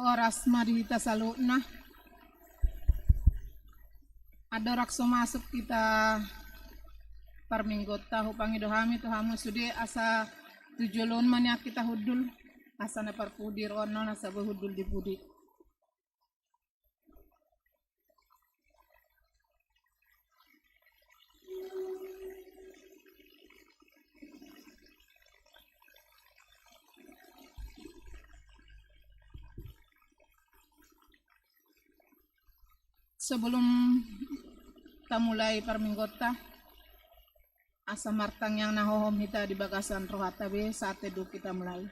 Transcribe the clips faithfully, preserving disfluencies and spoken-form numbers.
Horas ma di hita saluhutna. Andorang so masuk hita parmingguonta, hupangido hami tu hamu sude asa tu jolo on ma nian hita hundul, asa na parpudi roha on asa boi hundul di pudi. Sebelum tamulai parmingguonta, asa martangiang na hohom hita di bagasan rohanta be, sahat teduh hita mulai.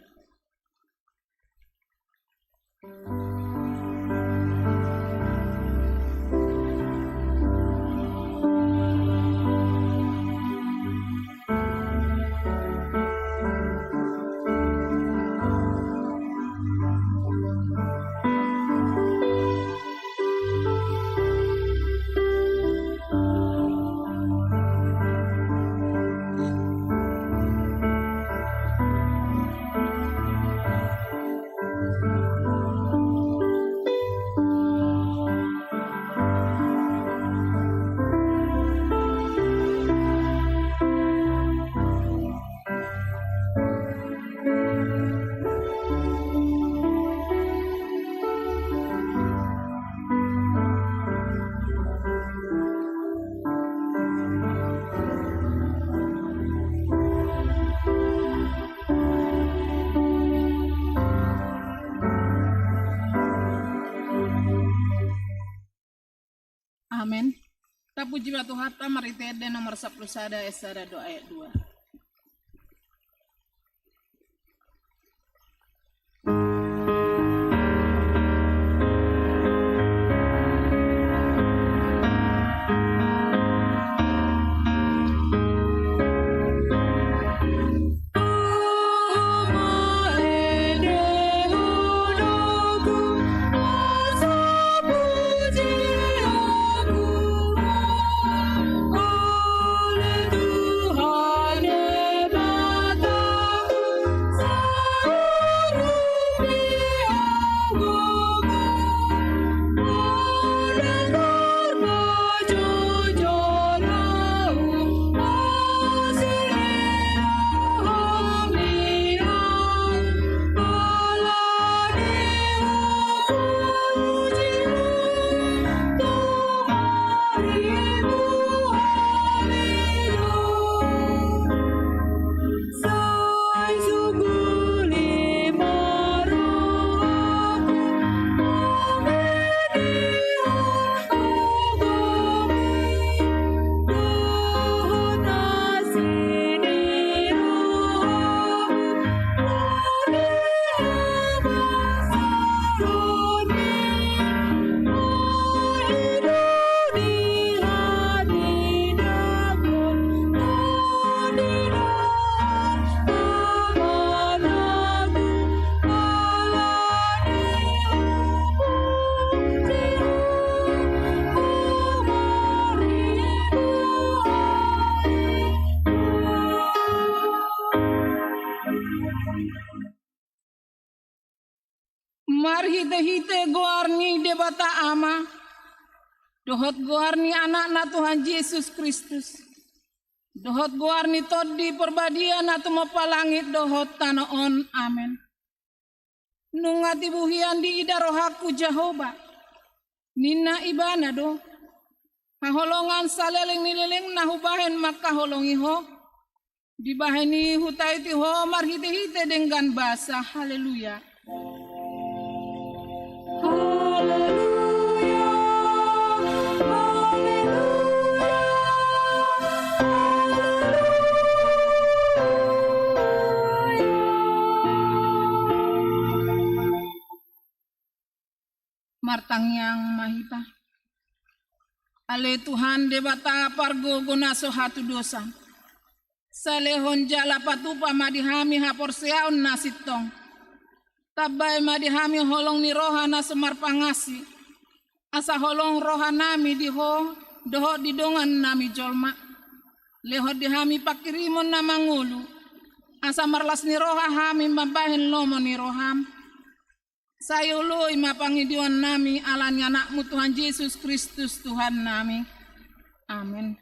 Amen. Tapuji ma Tuhanta marhite Ende nomor sampulu sada ayat sada dohot ayat dua. Marhitehite goar ni Debata Ama, dohot goar ni Anakna Tuhan Jesus Kristus, dohot goar ni Tondi Parbadia na tumompa langit dohot tano on. Amen. Nunga tibu hian diida rohangku Jahowa, ninna Ibana do, haholongan saleleng ni lelengna hubahen mangkaholongi ho. Dibahen i hutaiti ho marhitehite denggan basa. Haleluya. Haleluya, haleluya, haleluya. Martangiang ma hita. Ale Tuhan Debata pargogo na so hatudosan, salehon jala patupa ma di hami haporseaon na sintong. Tambai ma di hami holong ni roha na so marpangasi, asa holong rohanami di Ho dohot di dongannami jolma. Lehon di hami panghirimon na mangolu, asa marlas ni roha hami mambahen lomo ni roham. Sai oloi ma pangidoannami ala ni Anakmu Tuhan Jesus Kristus Tuhannami. Amen.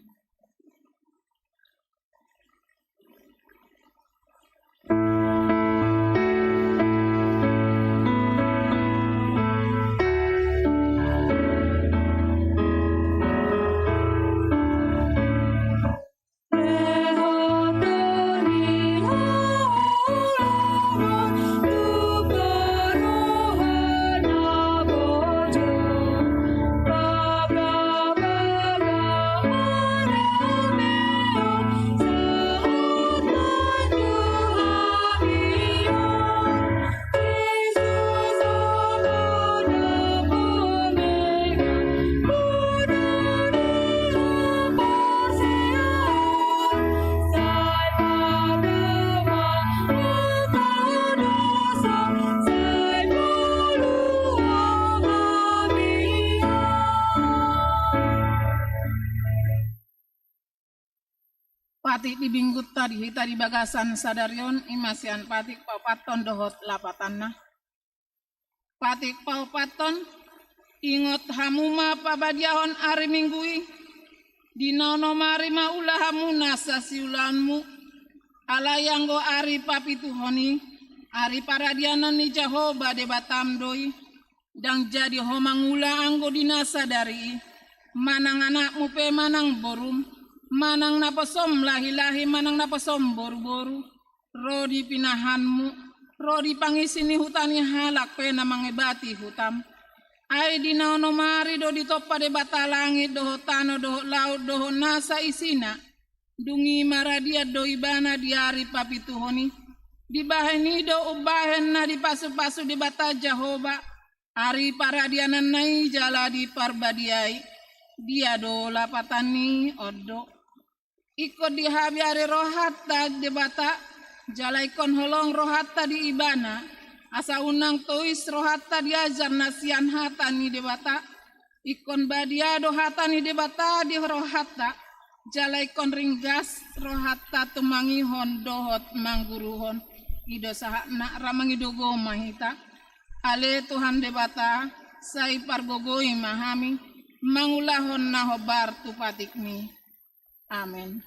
Patik di minggunta di hita di bagasan sadari on, i ma sian patik paopathon dohot lapatanna. Patik paopathon, ingot hamu ma pabadiahon ari Minggu i, di na onom ari ma ula hamu nasa siulaonmu, alai anggo ari papituhon i, ari paradianan ni Jahowa Debatam do i, ndang jadi ho mangula anggo di na sadari i, manang anakmu pe manang borum, manang naposom lahilahi manang naposom boruboru, ro di pinahanmu, ro di pangisi ni huta ni halak pe na mangebati hutam. Ai di na onom ari do ditompa Debata langit dohot tano dohot laut dohot nasa isina. Dung i maradian do ibana di ari papituhon i. Dibahen i do umbahen na dipasupasu Debata Jahowa ari paradiananna i jala diparbadiai. Dia do lapatan ni on do. Ingkon dihabiari rohanta Debata, jala ingkon holong rohanta di ibana, asa unang tois rohanta di ajar na sian hata ni Debata. Ingkon badia do hata ni Debata di rohanta, jala ingkon ringgas rohanta tumangihon dohot mangguruhon. I do sahatna. Ra mangido gogo ma hita. Ale Tuhan Debata, sai pargogoi ma hami mangulahon na hombar tu patikmi. Amen.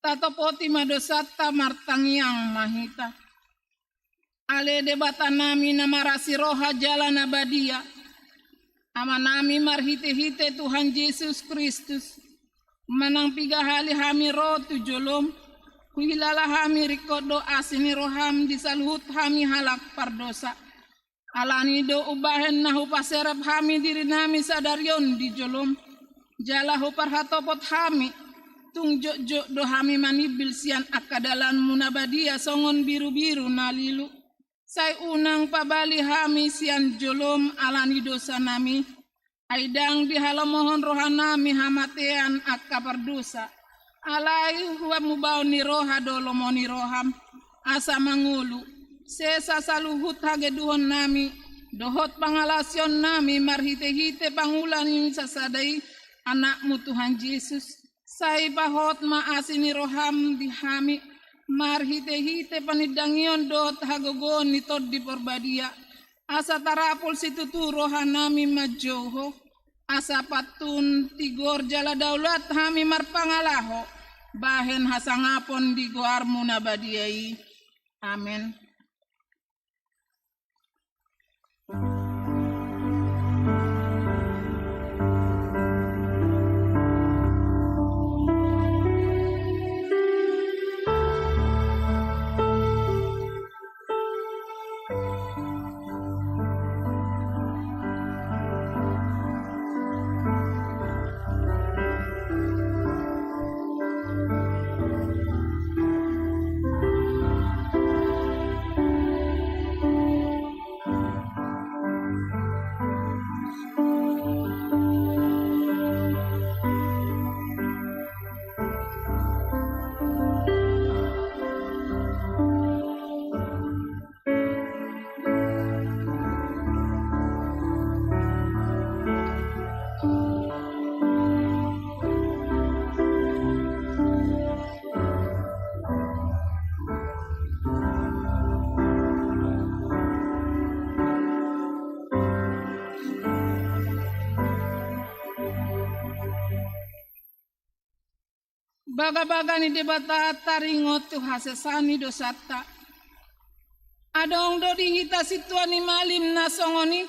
Tatopoti ma dosanta, martangiang ma hita. Ale Debatanami na marasi roha jala na badia, Amanami marhitehite Tuhan Jesus Kristus, manang piga hali hami ro tu jolom, huhilala hami ringkot do asi ni roham di saluhut hami halak pardosa. Alani do umbahen na hupaserep hami dirinami sadari on di jolom, jala huparhatopot hami, tung jotjot do hami manimbil sian angka dalanmu na badia songon birubiru na lilu. Sai unang pabali hami sian jolom alani dosanami, Ai ndang dihalomohon rohanami hamatean angka pardosa, alai huamubaon ni roha do lomo ni roham, asa mangolu, sesa saluhut hagedukannami, dohot pangalaosionnami marhite-hite pangula ni sasada i, Anakmu Tuhan Jesus, sai pahot ma asi ni roham di hami, marhite-hite panindangion dohot hagogoon ni Tondi Parbadia, asa tarapul situtu rohanami manjou Ho, asa pantun tigor jala daulat hami marpangalaho, bahen hasangapon di goarmu na badia i. Amen. Bagabaga ni Debata taringot tu hasesaan ni dosanta. Adong do di hita sintua ni malim na songon i,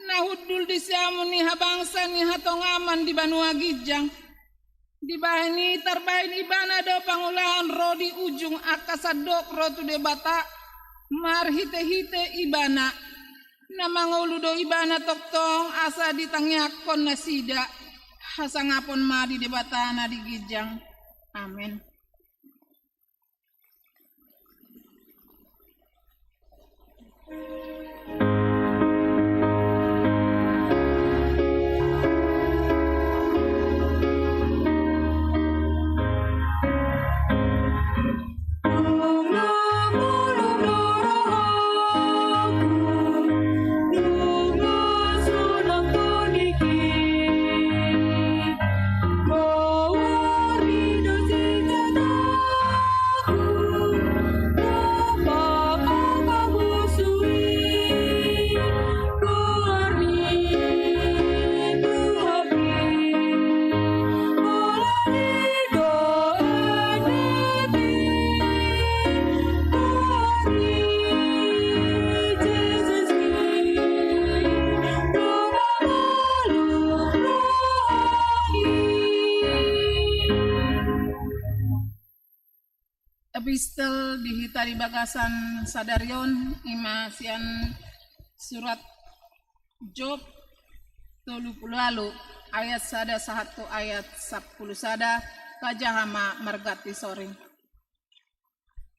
na hundul di siamun ni habangsa ni hatongaman di banua ginjang. Dibahen i tarbahen ibana do pangulahon ro di ujung angka sandok ro tu Debata, marhite-hite ibana. Na mangolu do ibana tongtong asa ditangiangkon nasida. Hasangapon ma di Debata na di ginjang. Amen. Epistel di hita di bagasan sadari on, ima sian surat Job tolu pulu ualu ayat sada sahat tu ayat sampulu sada. Pajaha ma marganti soring.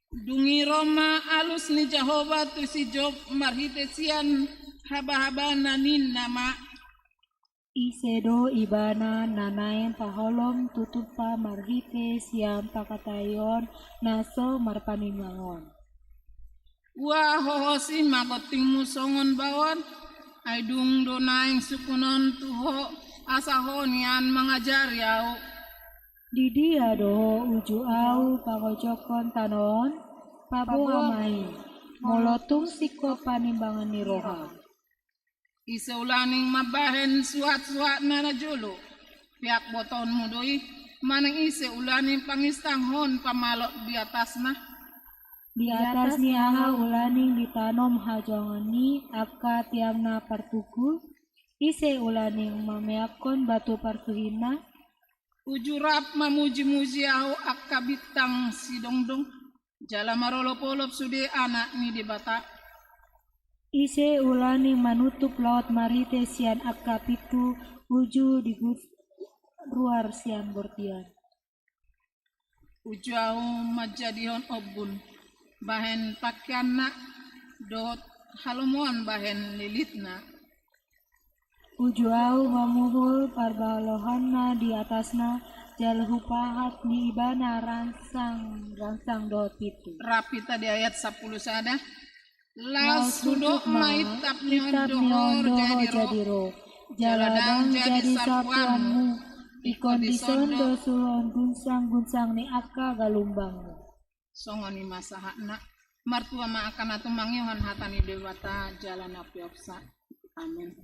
Dung i ro ma alus ni Jahowa tu si Job marhite sian habahaba na ninna ma. Ise do ibana na naeng paholom tu tumpa marhite sian pangkataion na so marpanimbangon? Ua hohosi ma gontingmu songon baoan, ai dung do naeng sungkunon tu ho, asa ho nian mangajari ahu. Di dia do ho uju ahu pangojokhon tano on? Paboa ma i, molo tung singkop panimbangan ni roha. Ise ulaning mambahen suhatsuhatna najolo? Peak botoonmu do i. Manang ise ulaning pangistanghon pamalot di atasna? Di atas ni aha ulaning ditanom hajongan ni angka tiang na partungkul? Ise ulaning mameakkon batu partuhinna? Uju rap mamujimuji ahu angka bintang sidongdong, jala marolopolop sude anak ni Debata. Ise ulaning manutup laut marhite sian angka pintu uju digut ruar sian bortian? Uju ahu manjadihon ombun bahen pangkeanna, dohot halomoan bahen lilitna. Uju ahu mamuhul parbalohonna di atasna, jala hupahat ni ibana ransang, ransang dohot pintu. Rap hita di ayat sampulu sada. Laos hudok ma itap ni on dohot jadi roh, jala ndang jadi sapuanmu. Ingkon dison do suhon gunsang-gunsang ni angka galumbangmu. Songon i ma sahatna. Martua ma angka na tumangihon hata ni Debata jala na piopsa. Amen.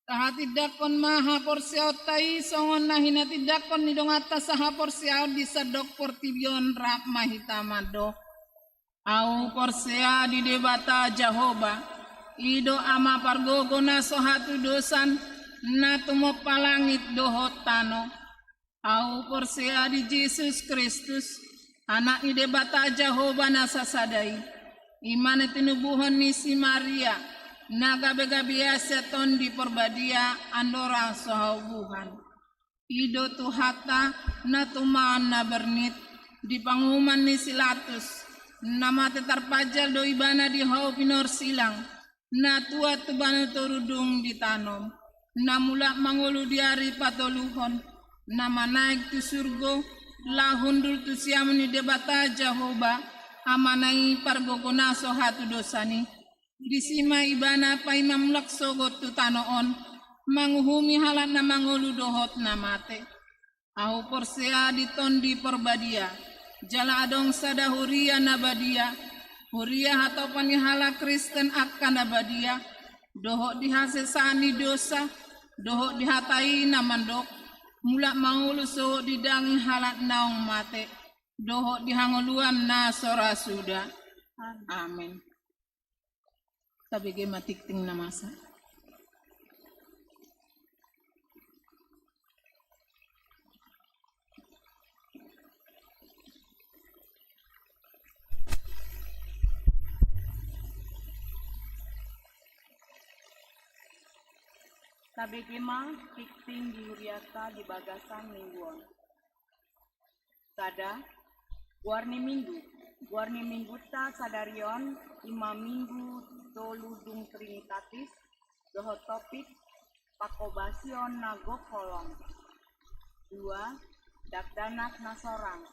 Tahatindangkon ma haporseaonta i songon na hinatindangkon ni donganta sahaporseaon di sandok portibi on. Rap ma hita mandok. Ahu porsea di Debata Jahowa, i do Ama pargogo na so hatudosan, na tumompa langit dohot tano. Ahu porsea di Jesus Kristus, Anak ni Debata Jahowa na sasada i, i ma na tinubuhon ni si Maria, na gabe-gabe ia sian Tondi Porbadia andorang so haubuhan. I do Tuhanta na tumaon na bernit, di panguhuman ni si Latus, na mate tarpanjal do ibana di hau pinorsilang, na tuat tu bano toru dung ditanom, na mulak mangolu di ari patoluhon, na manaek tu surgo, laho hundul tu siamun ni Debata Jahowa, Amana i pargogo na so hatudosan i. Disi ma ibana paima mulak sogot tu tano on, manguhumi halak na mangolu dohot na mate. Ahu porsea di Tondi Porbadia, jala adong sada huria na badia, huria hatopan ni halak Kristen angka na badia, dohot di hasesaan ni dosa, dohot di hata i na mandok, mulak mangolu sogot di daging halak naung mate, dohot di hangoluan na so ra suda. Amen. Tabege ma tingting na masa. Tabege ma tingting di huriata di bagasan minggu on. Sada, goar ni minggu. Goar ni minggunta sadari on i ma minggu tolu dung Trinitatis, dohot topik pangkobasion na gok holong. Dua, dakdanak na sorang.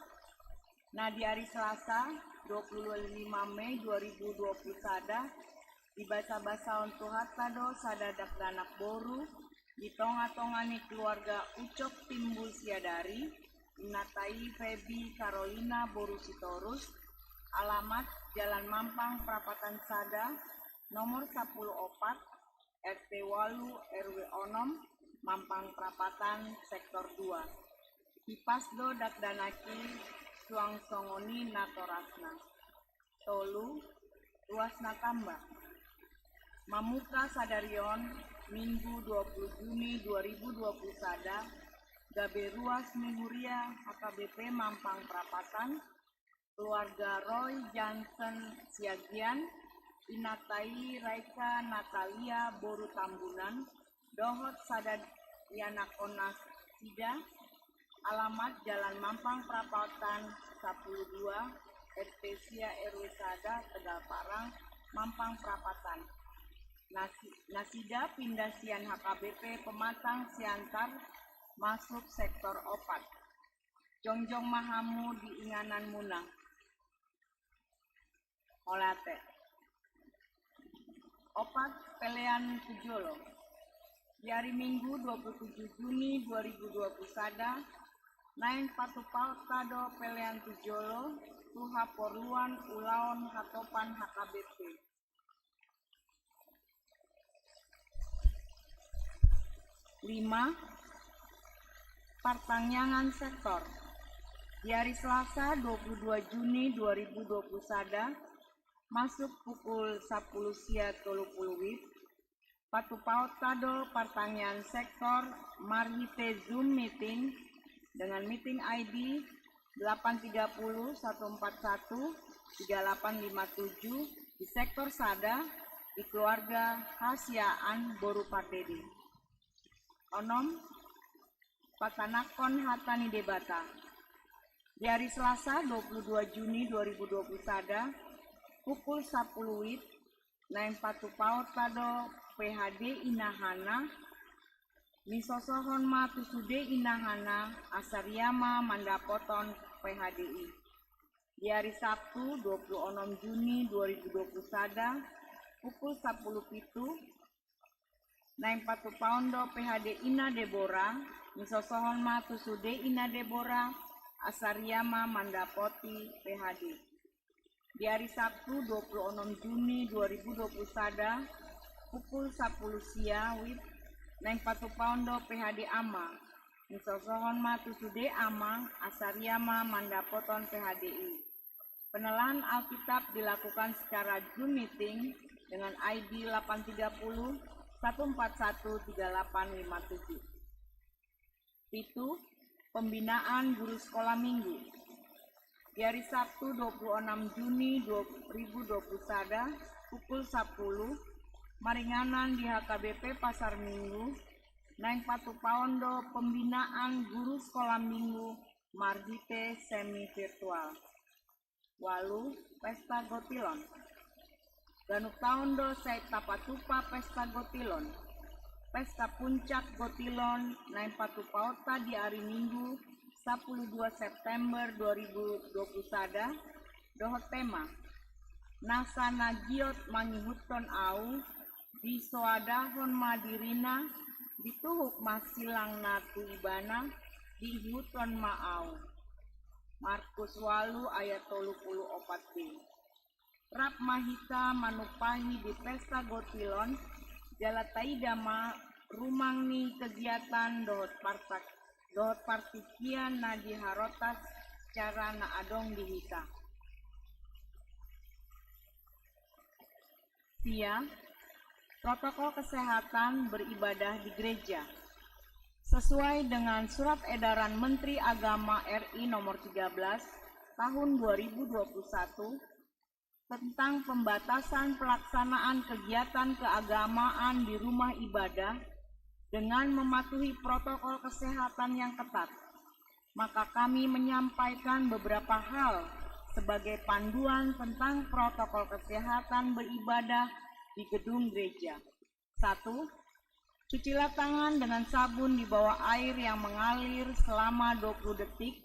Na di ari Selasa, dua puluh lima Mei dua ribu dua puluh sada, dibasabasahon Tuhanta do sada dakdanak boru, di tongatonga ni keluarga Ucok Timbul Siadari, inanta i Febi Karolina boru Sitorus, alamat Jalan Mampang Prapatan sada, nomor sapuluh opat, R T ualu, R W onom, Mampang Prapatan, sektor dua. Hipas do dakdanak i suang songon i natorasna. Tolu, ruas na tamba. Mamuka sadari on, Minggu dua puluh Juni dua ribu dua puluh sada, gabe ruas ni huria H K B P Mampang Prapatan, keluarga Roy Jansen Siagian, inanta i Raika Natalia boru Tambunan, dohot sada ianakhon nasida, alamat Jalan Mampang Prapatan sapuluh dua, R T sia R W sada Tegal Parang, Mampang Prapatan. Nasi-, nasida pinda sian H K B P Pematang Siantar, masuk sektor opat. Jongjong ma hamu di ingananmuna. Mauliate. Opat, pelean tu jolo. Di ari Minggu dua puluh tujuh Juni dua ribu dua puluh sada, naeng patupaonta do pelean tu jolo tu haporluan ulaon hatopan H K B P. Lima, partangiangan sektor. Di ari Selasa dua puluh dua Juni dua ribu dua puluh sada, masuk pukul sapuluh sia tolu puluh wib, patupaonta do partangiangan sektor marhite Zoom meeting dengan meeting I D delapan tiga puluh satu empat satu tiga delapan lima tujuh di sektor sada di keluarga Hasiaan Boru Pardede. Onom, patanakkon hata ni Debata. Di ari Selasa dua puluh dua Juni dua ribu dua puluh sada, pukul sapuluh wib, naeng patupaonta do P H D inahana, nisosohon ma tu sude inahana, asa ria ma mandapothon P H D i. Di ari Sabtu dua puluh onom Juni dua ribu dua puluh sada, pukul sapuluh pitu, naeng patupaon do P H D ina Debora, nisosohon ma tu sude ina Debora, asa ria ma mandapoti P H D. Di ari Sabtu dua puluh onom Juni dua ribu dua puluh sada, pukul sapuluh sia wib, naeng patupaon do P H D ama, nisosohon ma tu sude ama, asa ria ma mandapothon P H D i. Penelaan Alkitab dilakukan secara Zoom meeting dengan I D delapan tiga puluh satu empat satu tiga delapan lima tujuh. Pitu, pembinaan guru sekolah minggu. Di hari Sabtu dua puluh enam Juni dua ribu dua puluh sada, pukul sapuluh, maringanan di H K B P Pasar Minggu, naeng patupaon do pembinaan guru sekolah minggu marhite semi virtual. Ualu, pesta gotilon. Ganup taon do sai tapatupa pesta gotilon. Pesta puncak gotilon naeng patupaonta di ari Minggu, sapuluh dua September dua ribu dua puluh sada, dohot tema: Nasa na giot mangihuthon Au, disoadahon ma dirina, dituhuk ma silangna tu ibana, diihuthon ma Au. Markus ualu ayat tolu puluh opat b. Rap ma hita manumpahi di pesta gotilon, jala taida ma rumang ni kegiatan dohot partak-, dohot partingkian na diharotas cara na adong di hita. Sia, protokol kesehatan beribadah di gereja. Sesuai dengan Surat Edaran Menteri Agama R I nomor tiga belas tahun dua ribu dua puluh satu tentang pembatasan pelaksanaan kegiatan keagamaan di rumah ibadah dengan mematuhi protokol kesehatan yang ketat, maka kami menyampaikan beberapa hal sebagai panduan tentang protokol kesehatan beribadah di gedung gereja. Satu, cucilah tangan dengan sabun di bawah air yang mengalir selama dua puluh detik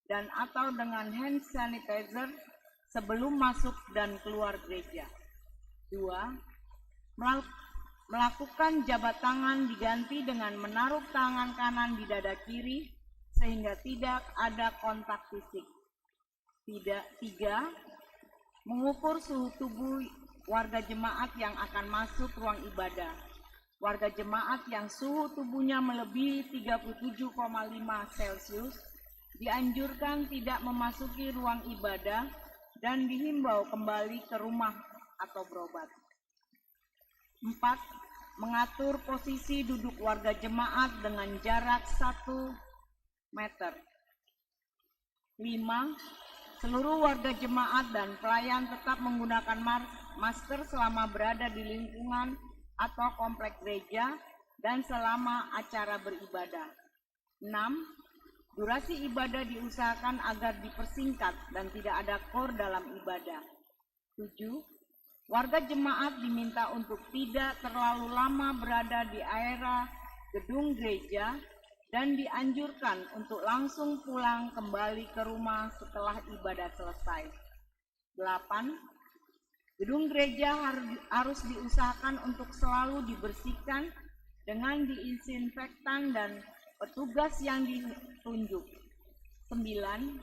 dan atau dengan hand sanitizer sebelum masuk dan keluar gereja. Dua, melal-, melakukan jabat tangan diganti dengan menaruh tangan kanan di dada kiri sehingga tidak ada kontak fisik. Tidak, tiga, mengukur suhu tubuh warga jemaat yang akan masuk ruang ibadah. Warga jemaat yang suhu tubuhnya melebihi tiga puluh tujuh koma lima Celcius dianjurkan tidak memasuki ruang ibadah dan dihimbau kembali ke rumah atau berobat. Empat, mengatur posisi duduk warga jemaat dengan jarak satu meter. Lima, seluruh warga jemaat dan pelayan tetap menggunakan mar-, masker selama berada di lingkungan atau komplek gereja dan selama acara beribadah. Enam, Durasi ibadah diusahakan agar dipersingkat dan tidak ada kor dalam ibadah. Tujuh, warga jemaat diminta untuk tidak terlalu lama berada di area gedung gereja dan dianjurkan untuk langsung pulang kembali ke rumah setelah ibadah selesai. Delapan, gedung gereja har-, harus diusahakan untuk selalu dibersihkan dengan disinfektan dan petugas yang ditunjuk. Sembilan,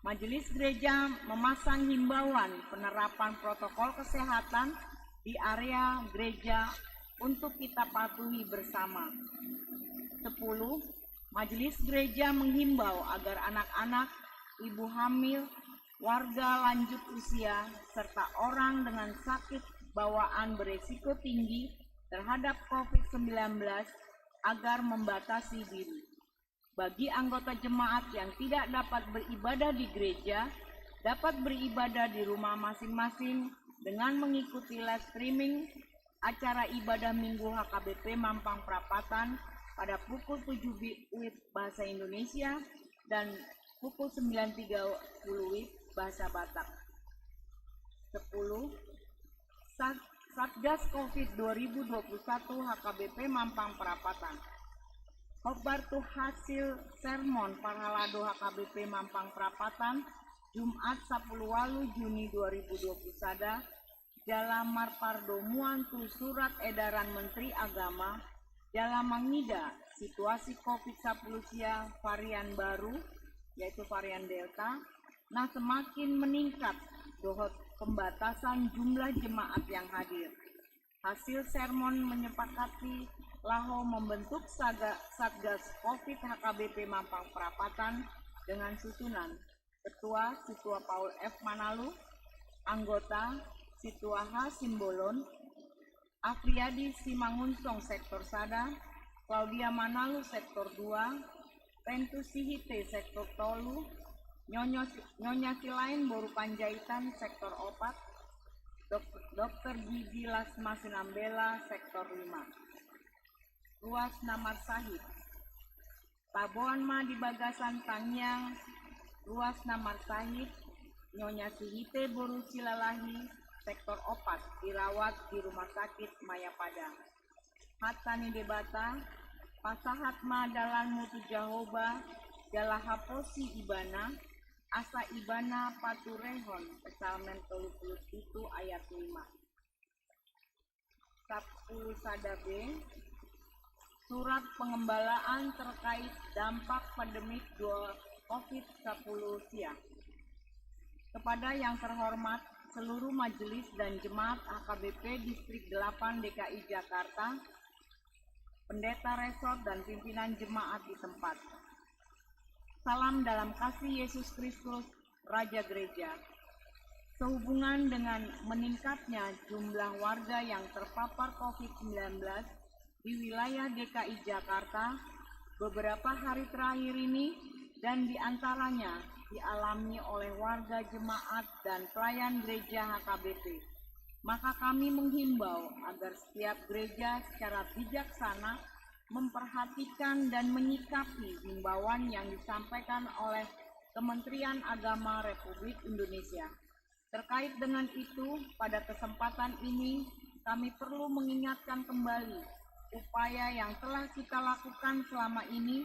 majelis gereja memasang himbauan penerapan protokol kesehatan di area gereja untuk kita patuhi bersama. Sepuluh, majelis gereja menghimbau agar anak-anak, ibu hamil, warga lanjut usia, serta orang dengan sakit bawaan beresiko tinggi terhadap covid sembilan belas agar membatasi diri. Bagi anggota jemaat yang tidak dapat beribadah di gereja, dapat beribadah di rumah masing-masing dengan mengikuti live streaming acara ibadah Minggu H K B P Mampang Prapatan pada pukul tujuh wi-, wib bahasa Indonesia dan pukul sembilan tiga puluh wib bahasa Batak. Sepuluh, Sat-, Satgas covid dua ribu dua puluh satu H K B P Mampang Prapatan. Khotbah tu hasil sermon parhalado H K B P Mampang Prapatan, Jumat sapuluh walu Juni dua ribu dua puluh sada, jala marpardomuan tu surat edaran Menteri Agama, jala mangida situasi covid sapuluh sia varian baru, yaitu varian Delta, na semakin meningkat dohot pembatasan jumlah jemaat yang hadir. Hasil sermon menyepakati laho membentuk saga-, Satgas covid H K B P Mampang Prapatan dengan susunan: Ketua, Situa Paul F Manalu. Anggota, Situa H Simbolon, Afriadi Simangunsong sektor sada, Claudia Manalu sektor dua, Pentus Sihite sektor tolu, Nyonya Si-, Nyonya Silain boru Panjaitan sektor opat, Dok-, Dokter Gigi Lasma Sinambela sektor lima. Ruas na marsahit. Taboan ma di bagasan tangiang ruas na marsahit, Nyonya Sihite boru Silalahi sektor opat, dirawat di Rumah Sakit Mayapada. Hata ni Debata: Pasahat ma dalanmu tu Jahowa, jala haposi Ibana, asa Ibana paturehon. Psalmen tolu puluh pitu ayat lima. Sapuluh sada B, surat pengembalaan terkait dampak pandemi dua covid sapuluh sia. Kepada yang terhormat seluruh majelis dan jemaat H K B P Distrik delapan D K I Jakarta, pendeta resort dan pimpinan jemaat di tempat. Salam dalam kasih Yesus Kristus, Raja Gereja. Sehubungan dengan meningkatnya jumlah warga yang terpapar covid sembilan belas di wilayah D K I Jakarta beberapa hari terakhir ini, dan di antaranya dialami oleh warga jemaat dan pelayan gereja H K B P, maka kami menghimbau agar setiap gereja secara bijaksana memperhatikan dan menyikapi himbauan yang disampaikan oleh Kementerian Agama Republik Indonesia. Terkait dengan itu, pada kesempatan ini, kami perlu mengingatkan kembali upaya yang telah kita lakukan selama ini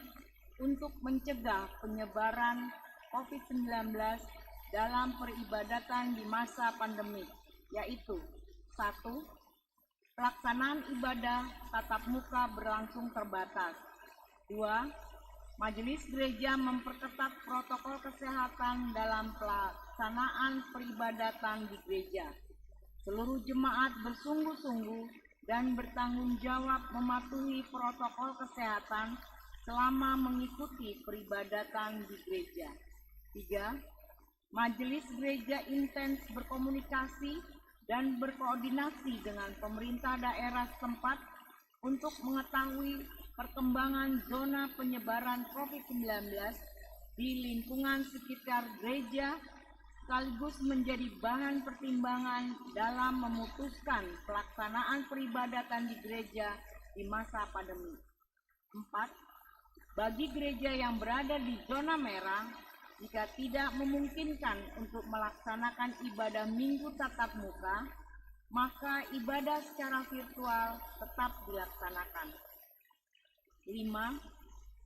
untuk mencegah penyebaran covid sembilan belas dalam peribadatan di masa pandemi, yaitu: Satu, pelaksanaan ibadah tatap muka berlangsung terbatas. Dua, majelis gereja memperketat protokol kesehatan dalam pelaksanaan peribadatan di gereja. Seluruh jemaat bersungguh-sungguh dan bertanggung jawab mematuhi protokol kesehatan selama mengikuti peribadatan di gereja. Tiga, majelis gereja intens berkomunikasi dan berkoordinasi dengan pemerintah daerah setempat untuk mengetahui perkembangan zona penyebaran covid sembilan belas di lingkungan sekitar gereja, sekaligus menjadi bahan pertimbangan dalam memutuskan pelaksanaan peribadatan di gereja di masa pandemi. Empat, Bagi gereja yang berada di zona merah, jika tidak memungkinkan untuk melaksanakan ibadah minggu tatap muka, maka ibadah secara virtual tetap dilaksanakan. Lima,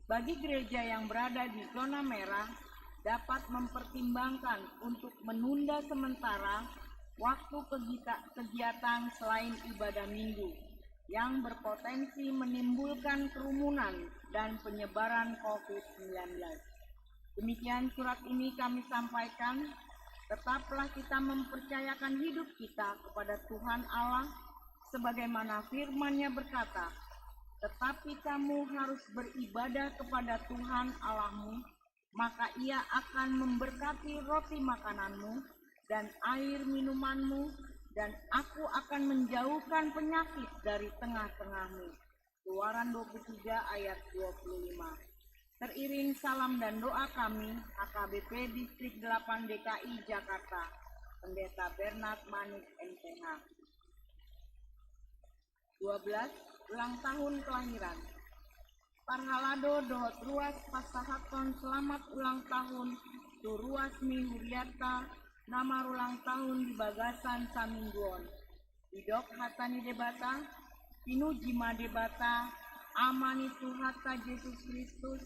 bagi gereja yang berada di zona merah dapat mempertimbangkan untuk menunda sementara waktu kegita-, kegiatan selain ibadah minggu yang berpotensi menimbulkan kerumunan dan penyebaran covid sembilan belas. Demikian surat ini kami sampaikan. Tetaplah kita mempercayakan hidup kita kepada Tuhan Allah, sebagaimana firman-Nya berkata, "Tetapi kamu harus beribadah kepada Tuhan Allahmu, maka Ia akan memberkati roti makananmu dan air minumanmu, dan Aku akan menjauhkan penyakit dari tengah-tengahmu." Keluaran dua puluh tiga ayat dua puluh lima. Teriring salam dan doa kami, H K B P Distrik delapan D K I Jakarta, Pendeta Bernard Manik, M T H. Dua belas, ulang tahun kelahiran. Parhalado dohot ruas pasahathon selamat ulang tahun tu ruas ni hurianta na marulang tahun di bagasan saminggu on. Didok hata ni Debata, pinuji ma Debata, Ama ni Tuhanta Jesus Kristus,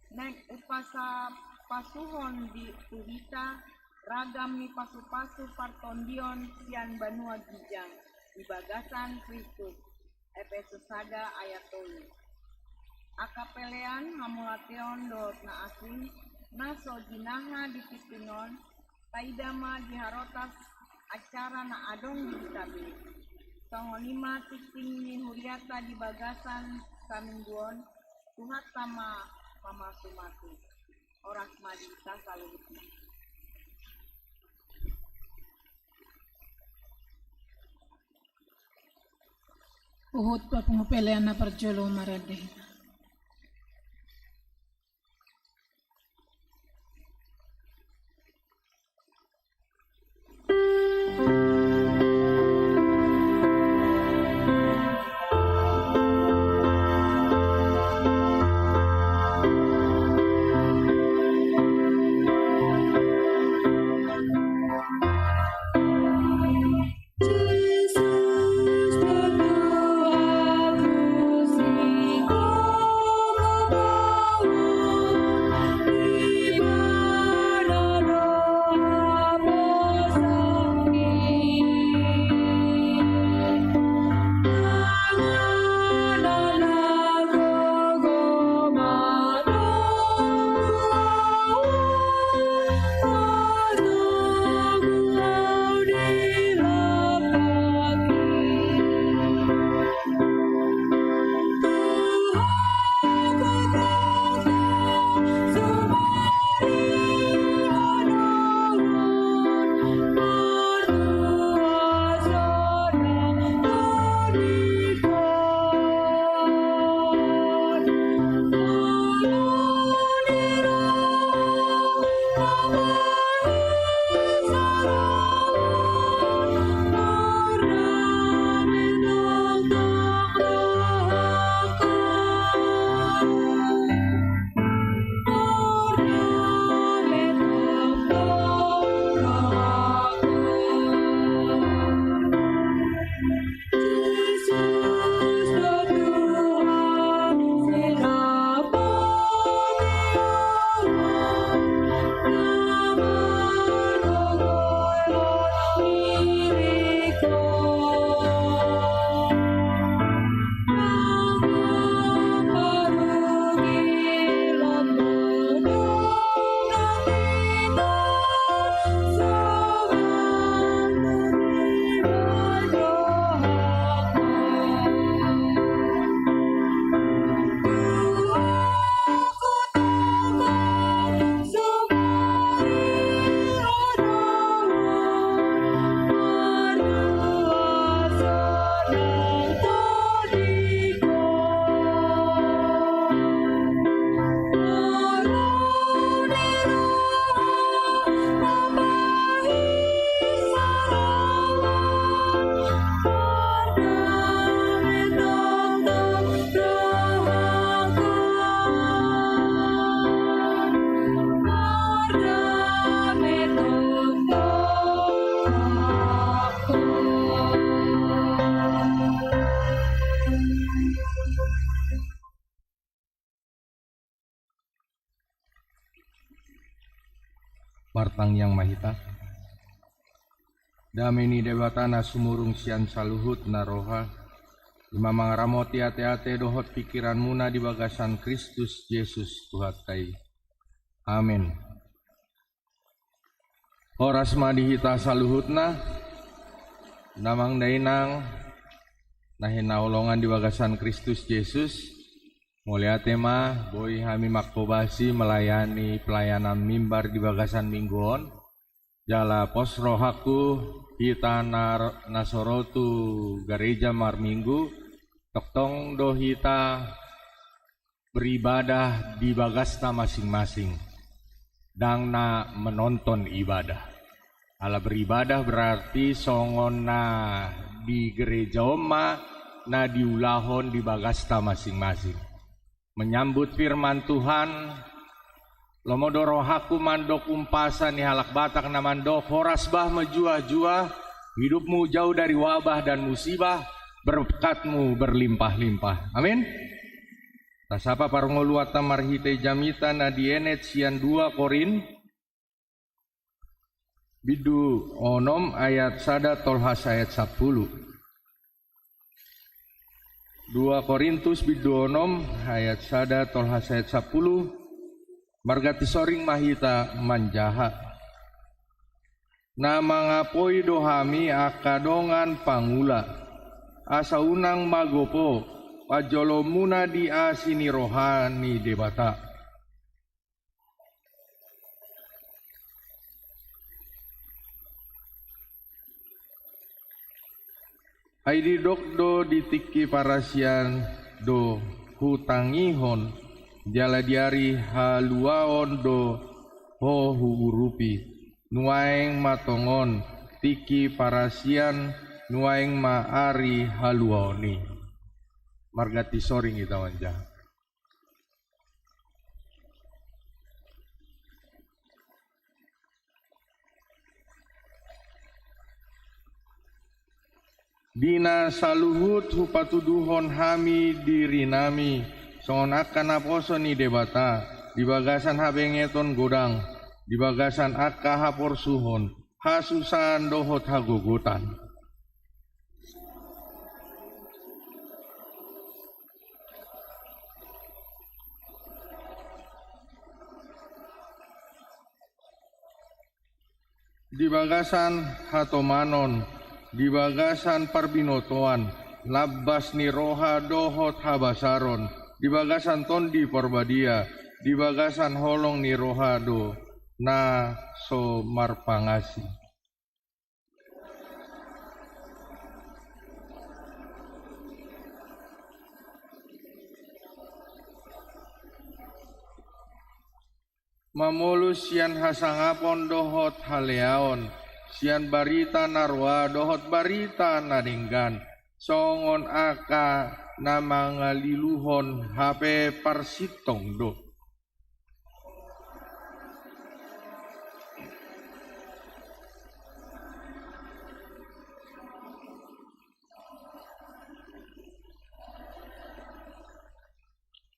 naeng umpasa pasuhon di tu hita ragam ni pasu-pasu partondion sian banua ginjang di bagasan Kristus. Epesus sada ayat tolu. Angka pelean, hamauliateon dohot na asing na so jinaha di tingki on, taida ma di harotas acara na adong di hita be. Songon i ma tingting ni huriata di bagasan saminggu on, Tuhanta ma mamasu-masu. Horas ma di hita saluhutna. Huhut pamungka pelean na parjolo marende. Martangiang ma hita. Dame ni Debata na sumurung sian saluhut na roha, i ma mangaramoti ateate dohot pingkiranmuna di bagasan Kristus Jesus Tuhanta i. Amen. Horas ma di hita saluhutna, damang dainang, na hinaholongan di bagasan Kristus Jesus. Mauliate ma, boi hami manghobasi melayani pelayanan mimbar di bagasan minggu on. Jala pos rohangku, hita na, na so ro tu gareja marminggu, tongtong do hita beribadah di bagasna masing-masing, ndang na menonton ibadah. Ala beribadah berarti songon na di gereja on ma na diulahon di bagasna masing-masing. Menyambut firman Tuhan, lomo do rohangku mandok umpasa ni halak Batak na mandok, horas bah mejuah-juah, hidupmu jauh dari wabah dan musibah, berkatmu berlimpah-limpah. Amin. Tasapa parngoluanta marhite jamita na dienet sian dua Korint, bindu onom ayat sada tolhas ayat sampulu. Dua Korintus bindu onom ayat sada tolhas ayat sampulu. Marganti soring ma hita manjaha. Na mangapoi do hami angka dongan pangula, asa unang magopo panjoloonmuna di asi ni roha ni Debata. Ai didok do, di tingki parasian do hutangihon, jala di ari haluaon do ho huurupi. Nuaeng ma tongon tingki parasian, nuaeng ma ari haluaon i. Marganti soring hita manjaha. Di na saluhut hupatuduhon hami dirinami songon angka naposo ni Debata, di bagasan habengeton godang, di bagasan angka haporsuhon, hasusaan dohot hagogotan. Di bagasan hatomanon, di bagasan parbinotoan, lambas ni roha dohot habasaron, di bagasan Tondi Parbadia, di bagasan holong ni roha do na so marpangasi. Mamolus sian hasangapon dohot haleaon, sian barita na roa dohot barita na denggan, songon angka na mangaliluhon hape parsintong do.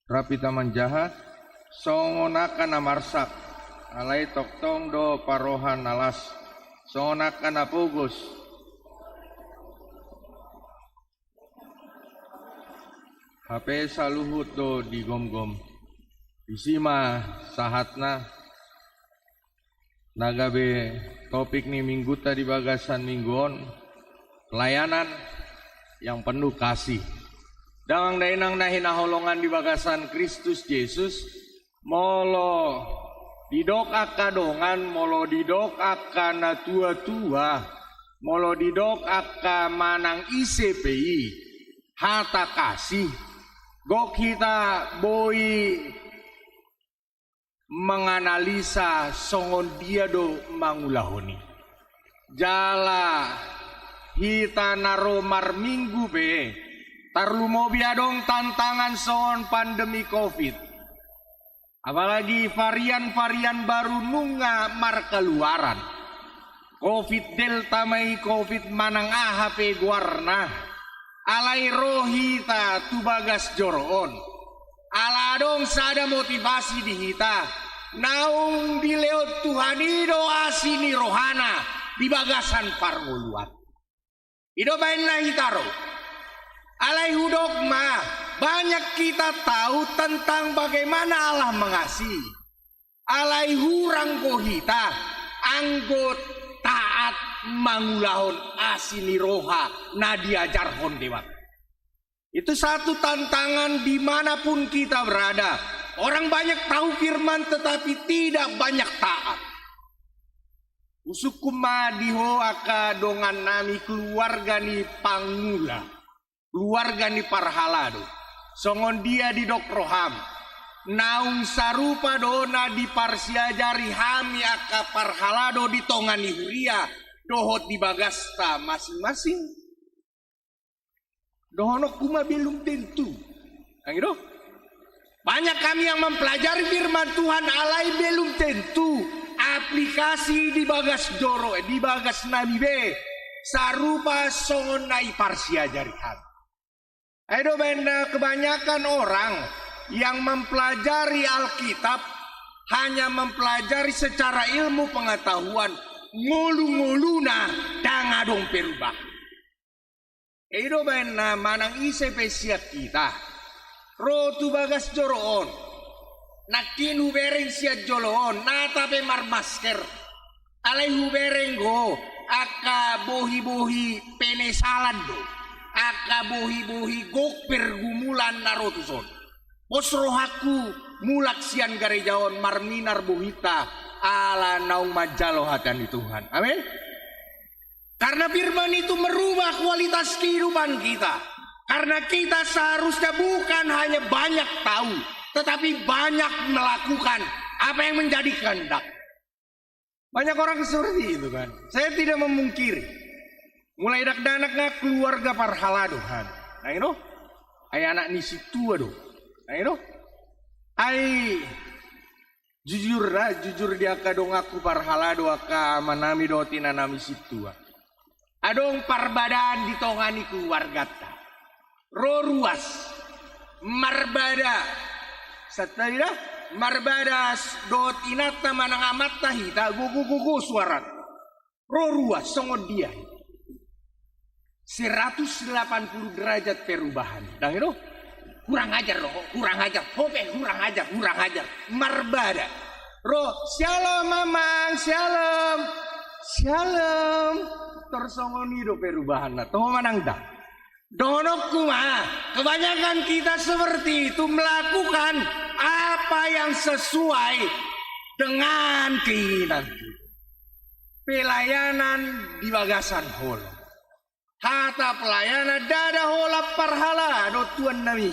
Rap hita manjaha, songon angka na marsak, alai tongtong do parroha na las, songon angka na pogos, hape saluhut do digomgom. Disi ma sahatna. Na gabe topik ni minggunta di bagasan minggu on, pelayanan yang penuh kasih. Damang dainang na hinaholongan di bagasan Kristus Jesus, molo didok angka dongan, molo didok angka na tua-tua, molo didok angka manang ise pe i, hata kasih, gok hita boi manganalisa songon dia do mangulahon i. Jala hita na ro marminggu pe, tarlumobi adong tantangan songon pandemi covid. Apalagi varian-varian baru nunga markaluaran. Covid Delta ma i, covid manang aha pe goarna. Alai ro hita tu bagas joro on, ala adong sada motivasi di hita, Naung dilehon Tuhan i do asi ni rohana di bagasan parngoluan. I do baen na hita ro. Alai hudok ma, banyak kita tahu tentang bagaimana Allah mengasihi. Alai hurang do hita anggo taat mangulahon asi ni roha na diajarhon Debata. Itu satu tantangan di mana pun kita berada. Orang banyak tahu firman tetapi tidak banyak taat. Husungkun ma di ho angka dongannami keluarga ni pangula, keluarga ni parhalado. Songon dia didok roham, naung sarupa do na diparsiajari hami angka parhalado di tonga ni huria dohot di bagasta masing-masing? Dohononku ma belum tentu. Nang i do. Banyak kami yang mempelajari firman Tuhan alai belum tentu aplikasi di bagas joro, di bagasnami be sarupa songon na diparsiajari hami. Ai do baen na kebanyakan orang yang mempelajari Alkitab hanya mempelajari secara ilmu pengetahuan, ngolu-ngoluna ndang adong perubahan. I do baen na manang ise pe sian hita ro tu bagas joro on, nangkin hubereng sian jolo on nata pe marmasker. Alai hubereng do angka bohi-bohi penesalan do, angka bohi-bohi gok pergumulan na ro tuson. Pos rohangku mulak sian gareja on marminar bohinta ala naung manjalo hata ni Tuhan. Amin. Karena firman itu merubah kualitas kehidupan kita. Karena kita seharusnya bukan hanya banyak tahu, tetapi banyak melakukan apa yang menjadi kehendak. Banyak orang seperti itu kan. Saya tidak memungkiri. Mulai dakdanak nga keluarga parhalado kan. Nang i do. Ai anak ni sintua do. Nang i do. Ai jujur ra, jujur di angka donganku parhalado, angka amanami dohot inanami sintua. Adong parbadaan di tonga ni keluarganta. Ro ruas. Marbada. Santa i da. Marbada dohot inanta manang amanta hita gogo-gogo suaranta. Ro ruas songon dia. Seratus delapan puluh derajat perubahan. Nang i do. Kurang ajar lo, kurang ajar. Ho pe kurang ajar, kurang ajar. Marbada. Ro, syalom amang, syalom. Syalom. Tor songon i do perubahanna. Toho manang da. Dohononku ma, kebanyakan kita seperti itu melakukan apa yang sesuai dengan keinginan kita. Pelayanan di bagasan holong. Hata pelayanan ndada holan parhalado tuannami.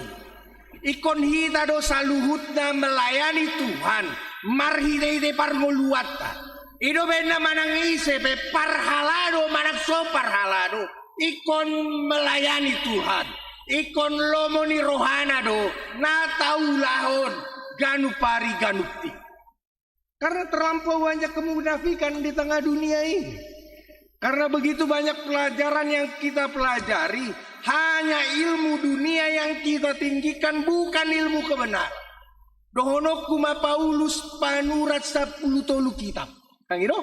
Ingkon hita do saluhutna melayani Tuhan marhite-hite parngoluanta. I do baen na manang ise pe parhalado manang so parhalado ingkon melayani Tuhan. Ingkon lomo ni rohana do na taulahon ganup ari ganup tingki. Karena terlampau banyak kemunafikan di tengah dunia ini. Karena begitu banyak pelajaran yang kita pelajari, hanya ilmu dunia yang kita tinggikan, bukan ilmu kebenaran. Dohononku ma Paulus panurat sampulu tolu kitab. Nang i do.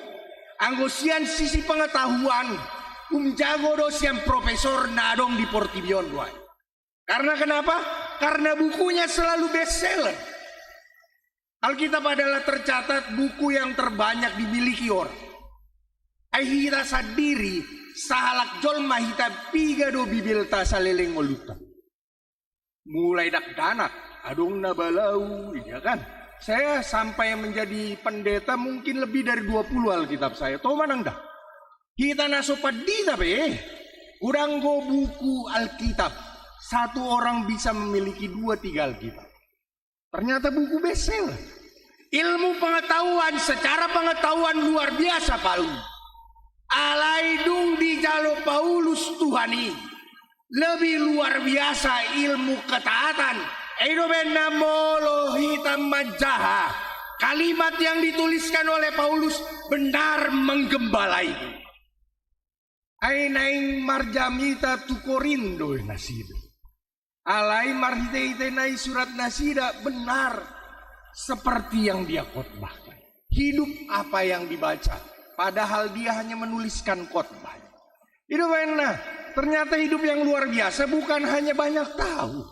Anggo sian sisi pengetahuan, um jago do sian profesor na adong di portibi on do ai. Karena kenapa? Karena bukunya selalu bestseller. Alkitab adalah tercatat buku yang terbanyak dimiliki orang. Ai hita sandiri, sahalak jolma hita, piga do Bibelta saleleng ngolunta? Mulai dakdanak, adong na balau, iya kan? Saya sampai menjadi pendeta mungkin lebih dari dua puluh Alkitab saya. Toho manang da. Hita na so pandita pe, godang do buku Alkitab. Satu orang bisa memiliki dua tiga Alkitab. Ternyata buku bestseller. Ilmu pengetahuan, secara pengetahuan luar biasa Paulus. Alai dung dijalo Paulus Tuhan i, lebih luar biasa ilmu ketaatan. I do baen na molo hita manjaha, kalimat yang dituliskan oleh Paulus benar menggembalai. Ai naeng marjamita tu Korint do nasida. Alai marhite-hite na i surat nasida benar. seperti yang dia khotbahkan. Hidup apa yang dibaca, padahal dia hanya menuliskan khotbah. Itu benar. Ternyata hidup yang luar biasa bukan hanya banyak tahu.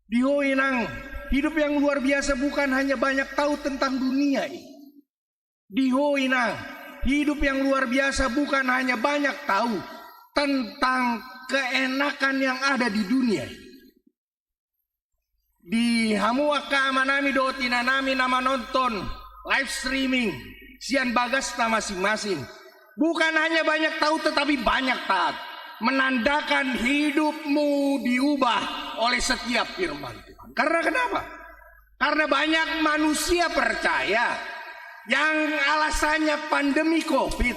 Di ho inang, hidup yang luar biasa bukan hanya banyak tahu tentang dunia ini. Di ho inang, hidup yang luar biasa bukan hanya banyak tahu tentang keenakan yang ada di dunia ini. Di hamu angka amanami dohot inanami na manonton live streaming sian bagasta masing-masing, bukan hanya banyak tahu tetapi banyak taat, menandakan hidupmu diubah oleh setiap firman Tuhan. Karena kenapa? Karena banyak manusia percaya yang alasannya pandemi covid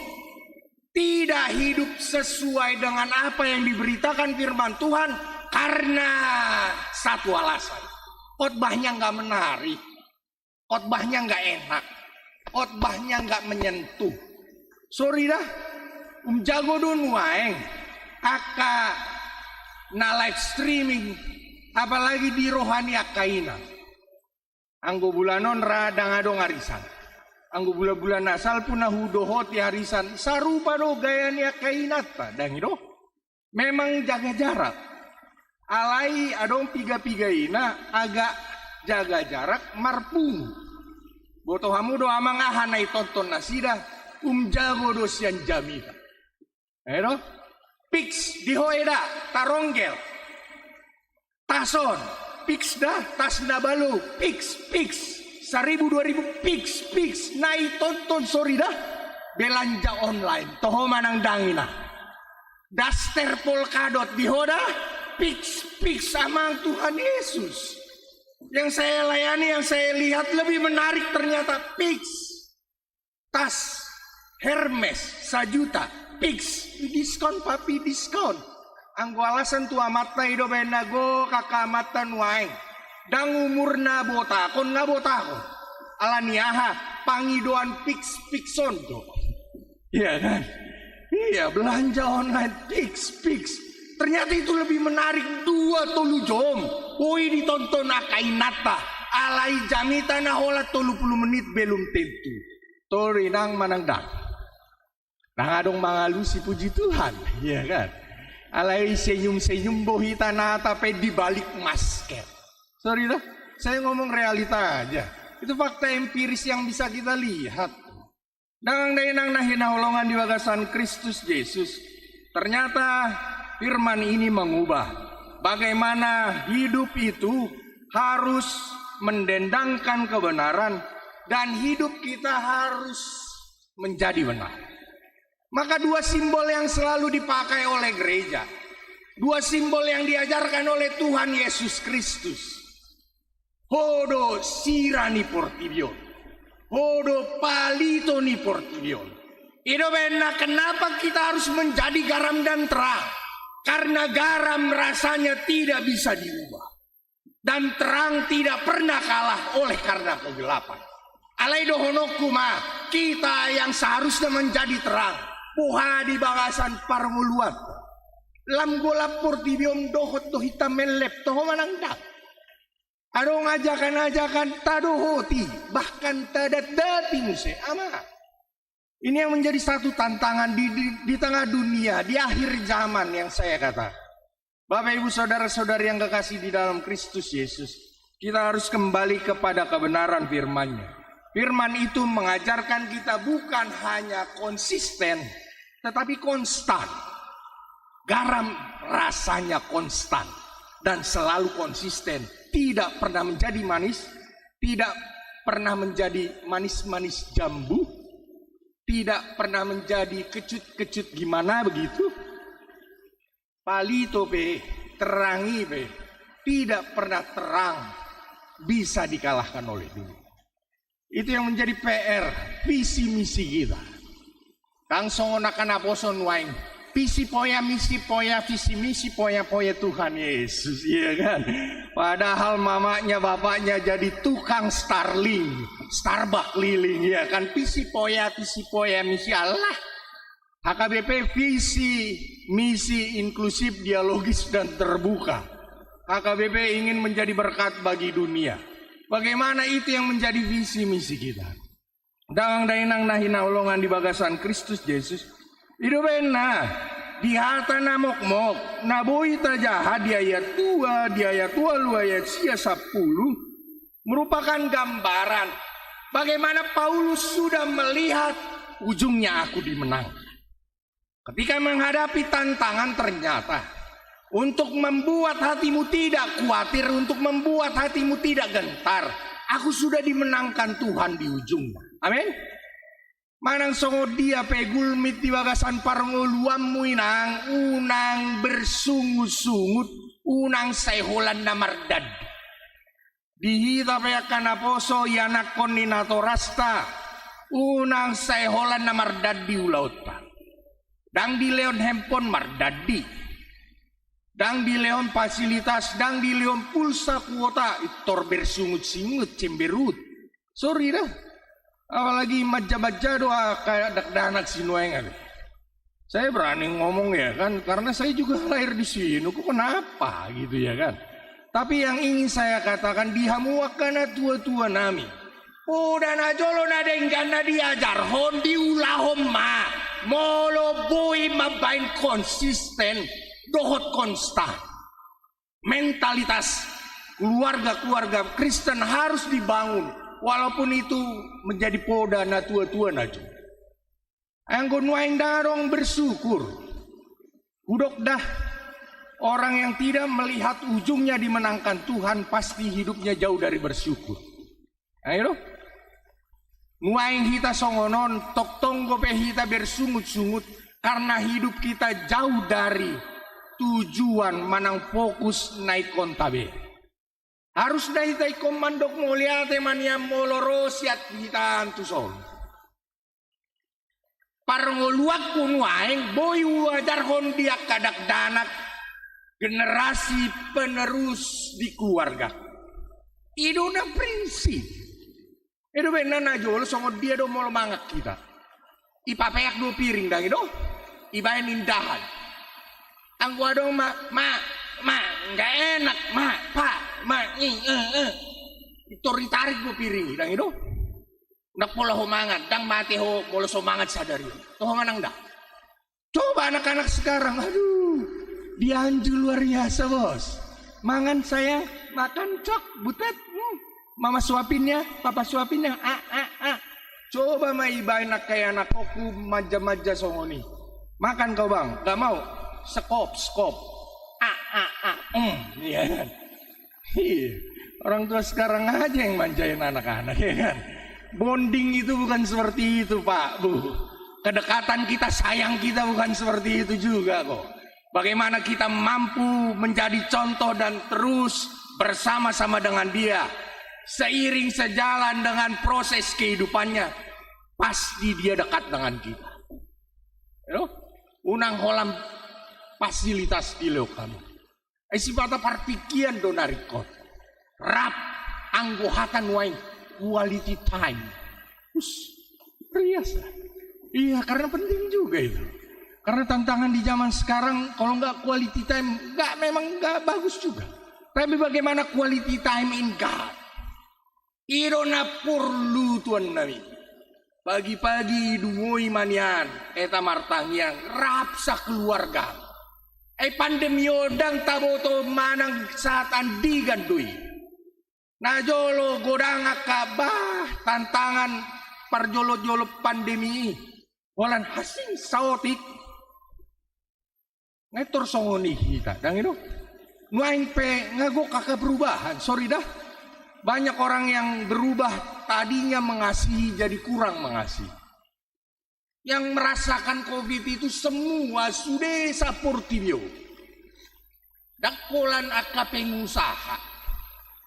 tidak hidup sesuai dengan apa yang diberitakan firman Tuhan karena satu alasan. Khotbahnya nggak menarik, khotbahnya nggak enak, khotbahnya nggak menyentuh. Sorry dah, umjago do nuaeng angka na live streaming, apalagi di roha ni angka ina. Anggo bulan on ra ndang adong arisan. Anggo bulan-bulan na salpu na hudohoti arisan, sarupa do gaya ni angka inanta, ndang i do? Memang jaga jarak. Alai adong piga-piga ina agak jaga jarak marpungu. Boto hamu do amang aha na itonton nasida, umjago do sian jamita. Ero? Fix di ho eda, taronggel. Tas on, fix dah, tas na balu, fix, fix. Saribu dua ribu, fix, fix. Na itonton sorry dah. Belanja online, toho manang ndang ina. Daster Polkadot di ho dah, fix, fix amang Tuhan Yesus. Yang saya layani, yang saya lihat lebih menarik ternyata fix. Tas Hermes sajuta, fix, diskon papi, diskon. Anggo alasan tu amanta i do baen na gok angka amanta nuaeng. Ndang umurna botakon, nga botakon. Alani aha, pangidoan fix, fix on do. Iya kan? Iya, belanja online fix, fix. Ternyata itu lebih menarik dua tolu jom. Woi, ditonton angka inanta. Alai jamita na holan tolu pulu menit belum tentu. Tolu inang manang ndang. Ndang adong mangalusi, puji Tuhan, iya kan? Alai senyum-senyum bohita nata pe di balik masker. Sorry dah, saya ngomong realita aja. Itu fakta empiris yang bisa kita lihat. Ndang dainang na hinaholongan di bagasan Kristus Yesus. Ternyata firman ini mengubah bagaimana hidup itu harus mendendangkan kebenaran dan hidup kita harus menjadi benar. Maka dua simbol yang selalu dipakai oleh gereja, dua simbol yang diajarkan oleh Tuhan Yesus Kristus. Ho do sira ni portibi on. Ho do palito ni portibi on. I do baen na kenapa kita harus menjadi garam dan terang. Karena garam rasanya tidak bisa diubah. Dan terang tidak pernah kalah oleh karena kegelapan. Alai dohononku ma, kita yang seharusnya menjadi terang. Boha di bagasan parngoluan. Lam golap portibi on dohot do hita mellep, toho manang ndang. Adong ajakan-ajakan tadohoti, bahkan tadatdati muse, ama. Ini yang menjadi satu tantangan di, di, di tengah dunia, di akhir zaman yang saya kata. Bapak, Ibu, saudara-saudari yang kekasih di dalam Kristus Yesus, kita harus kembali kepada kebenaran firman-Nya. Firman itu mengajarkan kita bukan hanya konsisten, tetapi konstan. Garam rasanya konstan dan selalu konsisten, tidak pernah menjadi manis, tidak pernah menjadi manis-manis jambu, tidak pernah menjadi kecut-kecut gimana begitu. Palito pe, terang i pe, tidak pernah terang bisa dikalahkan oleh dunia. Itu yang menjadi P R, visi misi kita. Ndang songon angka naposo nuaeng, visi poya misi poya, visi misi poya poya Tuhan Yesus, iya kan? Padahal mamanya bapaknya jadi tukang Starling, Starbuck liling, iya kan? Visi poya, visi poya misi, Allah. H K B P visi misi inklusif, dialogis dan terbuka. H K B P ingin menjadi berkat bagi dunia. Bagaimana itu yang menjadi visi misi kita? Damang dainang na hinaholongan di bagasan Kristus Jesus. I do umbahen na, di hata na mokmok, na boi tajaha di ayat dua, di ayat ualu, ayat sia sampulu, merupakan gambaran bagaimana Paulus sudah melihat ujungnya aku dimenangkan. Ketika menghadapi tantangan, ternyata untuk membuat hatimu tidak khawatir, untuk membuat hatimu tidak gentar, aku sudah dimenangkan Tuhan di ujungnya. Amin. Manang songon dia pe gulmit di bagasan parngoluanmu, inang, unang bersungut-sungut, unang sai holan na mardandi. Di hita pe angka naposo, ianakhon ni natorasta, unang sai holan na mardandi ulaonta. Ndang dilehon handphone mardandi. Ndang dilehon fasilitas, ndang dilehon pulsa, kuota, pintor bersungut-sungut, cemberut. Sorry dah. Apalagi manja-manja do angka dakdanak sinuaeng, abe. Saya berani ngomong, ya kan, karena saya juga lahir di sini, kok kenapa gitu, ya kan. Tapi yang ingin saya katakan, di hamu angka natua-tua nami, poda na jolo na denggan na diajarhon, diulahon ma, molo boi mambahen konsisten dohot konstan. Mentalitas keluarga-keluarga Kristen harus dibangun, walaupun itu menjadi poda natua-tua na jolo. Anggo nuaeng ndang adong bersyukur, hudok dah, orang yang tidak melihat ujungnya dimenangkan Tuhan pasti hidupnya jauh dari bersyukur. Ayo do. Nuaeng hita songon on, tongtong dope hita bersungut-sungut karena hidup kita jauh dari tujuan manang fokus na ingkon tabereng. Harus da hita ingkon mandok mauliate ma nian molo ro sian hita antus on. Parngoluanku nuaeng boi huajarhon di angka dakdanak, generasi penerus di keluarga. I do na prinsip. I do umbahen na, na jolo songon dia do molo mangan hita. Ipapeak do piring ndang i do. Ibahen indahan. Anggo adong ma, ma, ma, nggak enak, ma, pa, ma, i, e, e. Pintor itarik do piring i, ndang i do. Ndang pola ho mangan, ndang mate ho molo so mangan sadari on. Toho manang ndang. Coba anak-anak sekarang, aduh, dianju luar biasa, Bos. Mangan sayang, makan cok, butet. Hmm. Mama suapin ya, papa suapin ya, a, a, a. Coba ma ibahen angka ianakhonku manja-manja songon i. Makan kau, Bang, nggak mau. Sekop, sekop. A, a, a. Hmm, iya kan? Iya. Orang tua sekarang aja yang manjain anak-anak, ya kan? Bonding itu bukan seperti itu, Pak, Bu. Kedekatan kita, sayang kita bukan seperti itu juga kok. Bagaimana kita mampu menjadi contoh dan terus bersama-sama dengan dia, seiring sejalan dengan proses kehidupannya, pasti dia dekat dengan kita. Yo? Unang holan fasilitas dilehon hamu. Ai sipata partingkian do na ringkot. Rap anggo hata nuaeng, quality time. Us, luar biasa. Iya, karena penting juga itu. Karena tantangan di zaman sekarang, kalau nggak quality time, nggak, memang nggak bagus juga. Tapi bagaimana quality time in God? I do na porlu, tuan nami. Pagi-pagi dungoi ma nian heta martangiang rap sakeluarga. Ai pandemi on ndang taboto manang sahat andigan do i. Na jolo godang angka bah tantangan parjolo-jolo pandemi i. Holan asing saotik. Nunga tor songon i hita, ndang i do? Nuaeng pe nunga gok angka perubahan, sorry dah. Banyak orang yang berubah, tadinya mengasihi jadi kurang mengasihi. Yang merasakan covid itu semua sude saportibi on. Ndang holan angka pengusaha,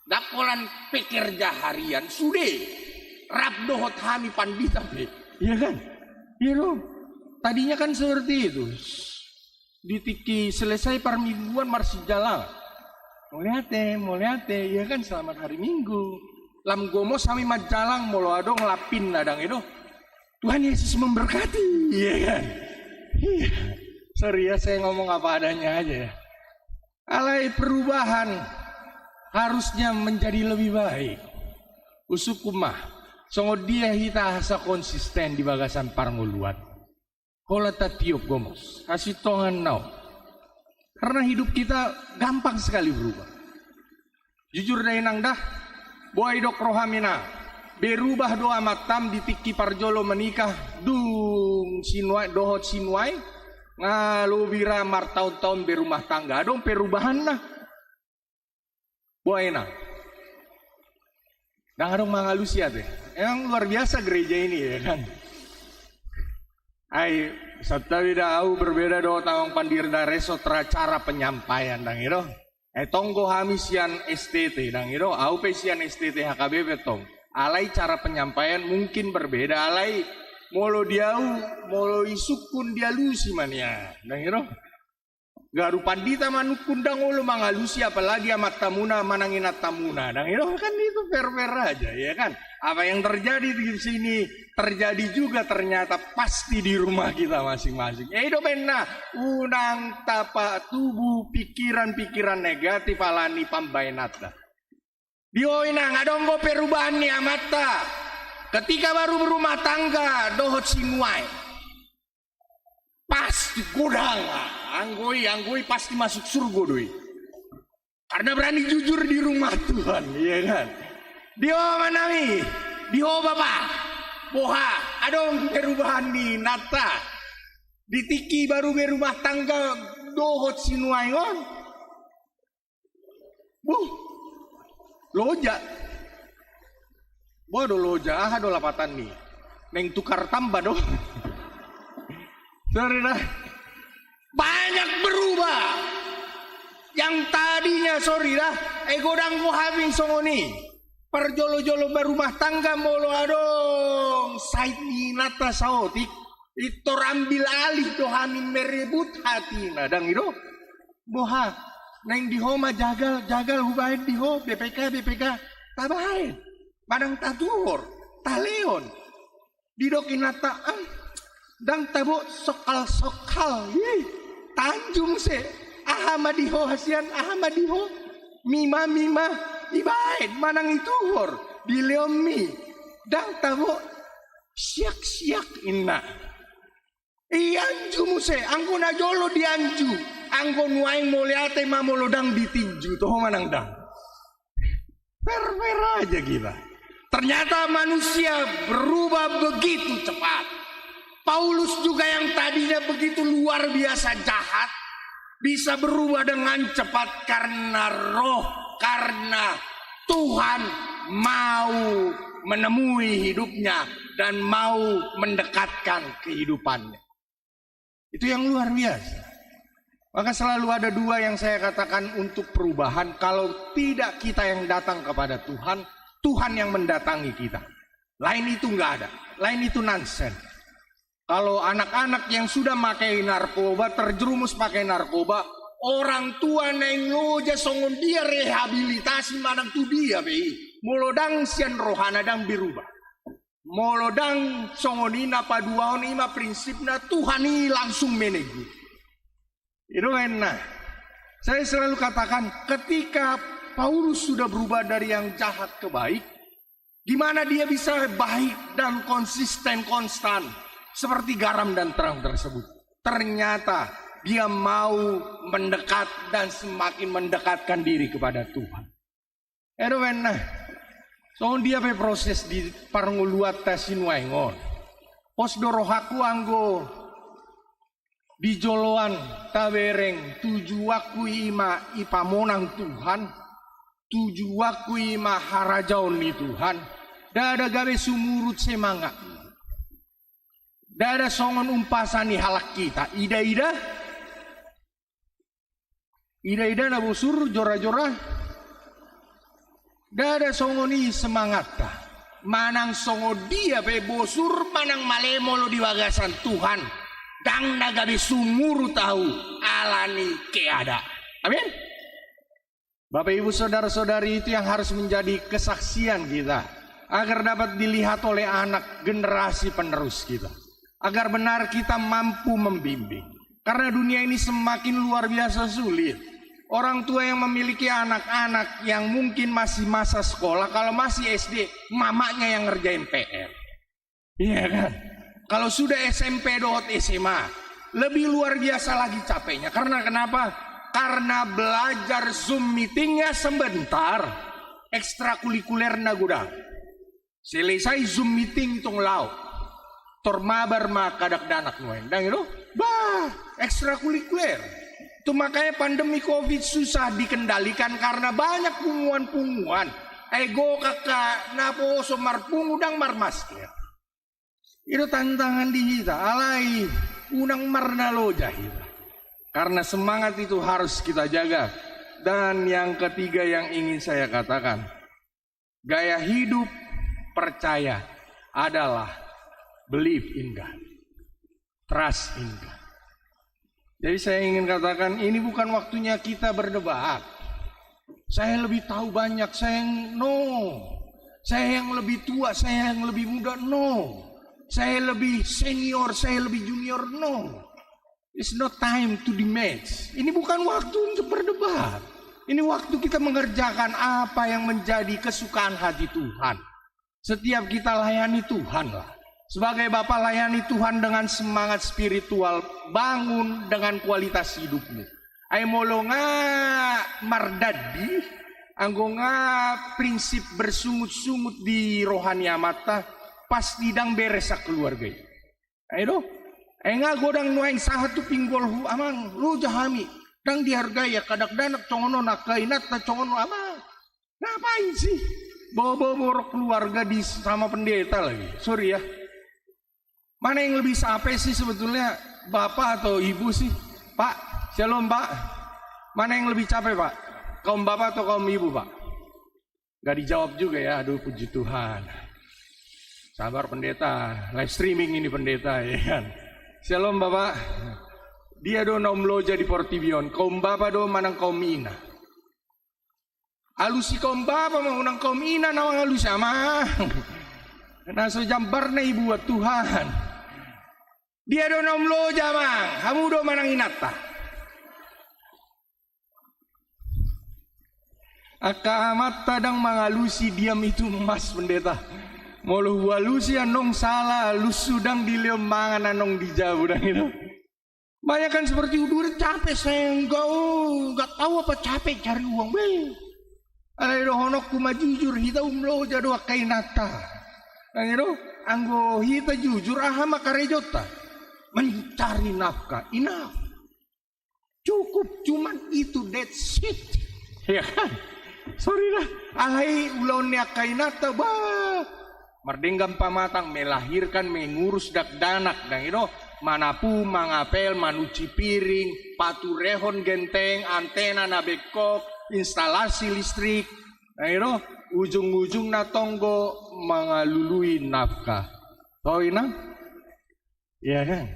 ndang holan pekerja harian, sude rap dohot hami pandita pe. Iya kan? Iya dong. Tadinya kan seperti itu. Di tingki selesai parmingguan marsijalang. Mauliate, mauliate, iya kan, selamat hari Minggu. Lam gomos hami manjalang molo adong lapinna, ndang i do? Tuhan Yesus memberkati, iya kan? Iya. Sorry ya, saya ngomong apa adanya aja ya. Alai perubahan harusnya menjadi lebih baik. Husungkun ma, songon dia hita asa konsisten di bagasan parngoluan. Holan tatiop gomos hasintongan na on. Karena hidup kita gampang sekali berubah. Jujur da inang da, boha didok roham inang, berubah do amantam di tingki parjolo menikah, dung sinuai, dohot sinuai, nga lobi ra martaon-taon berumah tangga, adong perubahanna. Boha inang? Ndang adong mangalusi ate. Emang luar biasa gereja ini, ya kan? Ai, santabi da, au berbeda dohot amang pandiri da, result ra cara penyampaian, ndang i do. Eh, tong do hami sian S T T, ndang i do. Au pe sian S T T H K B P tong. Alai cara penyampaian mungkin berbeda, alai molo di au, molo isungkun dialusi ma nian, ndang i do. Garu pandita manungkun ndang olo mangalusi, apalagi amantamuna manang inantamuna. Ndang i do, kan itu fair-fair aja, ya kan? Apa yang terjadi di sini terjadi juga ternyata pasti di rumah kita masing-masing. Eh, i do umbahen na, unang tapatubu pikiran-pikiran negatif alani pambahenanta. Di ho inang, adong do perubahan ni amanta ketika baru berumah tangga dohot sinuai. Pasti godang, ah, anggo i, anggo i pasti masuk surgo do i. Karena berani jujur di rumah Tuhan, iya kan? Di ho ma nami, di ho bapa, boha, adong perubahan ni inanta di tingki baru berumah tangga dohot sinuai on? Buh, loja. Boha do loja, aha do lapatan ni? Naeng tukar tamba do. Sorry dah. Banyak berubah. Yang tadinya, sorry dah, eh, godang do hami songon i. Parjolo-jolo berumah tangga molo adong sahit ni inanta saotik, pintor ambil alih do hami merebut hatina, ndang i do. Boha, naeng di ho ma jagal, jagal hubahen di ho, B P K, B P K. Tabahen. Manang tatuhor, talehon. Didok inanta, ah, ndang tabo sokal-sokal. Ih, tanjung se. Aha ma di ho hasian, aha ma di ho? Mi ma, mi ma. Ibahen, manang ituhor, dilehon mi. Ndang tabo siak-siak inna. Ianju muse, anggo na jolo dianju, anggo nuaeng mauliate ma molo ndang ditinju, toho manang ndang. Fair-fair aja kita. Ternyata manusia berubah begitu cepat. Paulus juga yang tadinya begitu luar biasa jahat, bisa berubah dengan cepat karena Roh, karena Tuhan mau menemui hidupnya dan mau mendekatkan kehidupannya. Itu yang luar biasa. Maka selalu ada dua yang saya katakan untuk perubahan. Kalau tidak kita yang datang kepada Tuhan, Tuhan yang mendatangi kita. Lain itu nggak ada. Lain itu nonsense. Kalau anak-anak yang sudah pakai narkoba, terjerumus pakai narkoba, orang tua naeng loja songon dia rehabilitasi manang tu dia be i. Molo ndang sian rohana ndang berubah. Molo ndang songon i na paduahon, i ma prinsipna, Tuhan i langsung meneguk. I do umbahen na. Saya selalu katakan, ketika Paulus sudah berubah dari yang jahat ke baik, gimana dia bisa baik dan konsisten, konstan seperti garam dan terang tersebut? Ternyata dia mau mendekat dan semakin mendekatkan diri kepada Tuhan. I do umbahen na. Songon dia pe proses di parngoluanta sinuaeng on. Pos do rohangku anggo di joloan tabereng tujuanku i ma ipamonang Tuhan, tujuanku i ma harajaon ni Tuhan, ndada gabe sumurut semangat. Ndada songon umpasa ni halak kita, ida-ida, ida-ida na bosur, jora-jora. Ndada songon i semangatta. Manang songon dia pe bosur manang male molo di bagasan Tuhan, ndang na gabe sumurut ahu alani keadaan. Amin. Bapak, Ibu, saudara-saudari, itu yang harus menjadi kesaksian kita, agar dapat dilihat oleh anak generasi penerus kita, agar benar kita mampu membimbing. Karena dunia ini semakin luar biasa sulit. Orang tua yang memiliki anak-anak yang mungkin masih masa sekolah, kalau masih S D, mamanya yang ngerjain P R. Iya kan? Kalau sudah S M P dohot S M A, lebih luar biasa lagi capeknya. Karena kenapa? Karena belajar Zoom meetingnya sebentar, ekstrakurikulerna godang. Selesai Zoom meeting tong laho. Tor mabar ma angka dakdanak nuaeng. Dang i do? Bah, ekstrakurikuler. Tu makanya pandemi covid susah dikendalikan karena banyak punguan-punguan. Ai gok angka naposo marpungu dang marmasker. I do tantangan di hita, alai unang marnaloja hita. Karena semangat itu harus kita jaga. Dan yang ketiga yang ingin saya katakan, gaya hidup percaya adalah believe in God, trust in God. Jadi saya ingin katakan, ini bukan waktunya kita berdebat. Saya lebih tahu banyak, saya yang no. Saya yang lebih tua, saya yang lebih muda, no. Saya lebih senior, saya lebih junior, no. It's not time to be match. Ini bukan waktu untuk berdebat. Ini waktu kita mengerjakan apa yang menjadi kesukaan hati Tuhan. Setiap kita layani Tuhan lah. Sebagai bapak, layani Tuhan dengan semangat spiritual, bangun dengan kualitas hidupmu. Ai molo nga mardandi, anggo nga prinsip bersungut-sungut di roha ni amanta, pasti dang beres keluarga i. Ai do? Ai nga godang nuaeng sahat tu pinggolhu, amang, loja hami. Dang dihargai angka dakdanak songon on, angka inanta songon on, amang. Ngapain sih? Bawa-bawa borok keluarga di sama pendeta lagi. Sorry ya. Mana yang lebih capek sih sebetulnya, bapak atau ibu sih? Pak, shalom, Pak. Mana yang lebih capek, Pak? Kaum bapak atau kaum ibu, Pak? Gak dijawab juga ya, aduh puji Tuhan. Sabar pendeta, live streaming ini pendeta, ya kan. Shalom Bapak. Dia do na umloja di portibi on, kaum bapa do manang kaum ina? Alusi kaum bapa ma, unang kaum ina na mangalusi, amang. Na so jambarna i buat Tuhan. Dia do na umloja, amang, hamu do manang inanta? Angka amanta dang mangalusi, diam itu emas, pendeta. Molo hualusi annon sala, alushu dang dilehon mangan annon di jabu, dang itu. Banyak kan seperti itu, udah capek saya, enggak, oh, enggak tahu apa capek cari uang, weh. Alai dohononku ma, jujur, hita umloja do angka inanta. Dang itu, anggo hita jujur, aha ma karejonta? Mencari nafkah, enough. Cukup, cuman itu, that's it. Ya kan? Sorry lah. Alai ulaon ni angka inanta, bah. Mardenggan pamatang, melahirkan, mengurus dakdanak, dang i do. Manapu, mangapel, manuci piring, paturehon genteng, antena na bengkok, instalasi listrik, dang i do. Ujung-ujungna tong do mangalului nafkah. Tahu, Inang? Iya kan?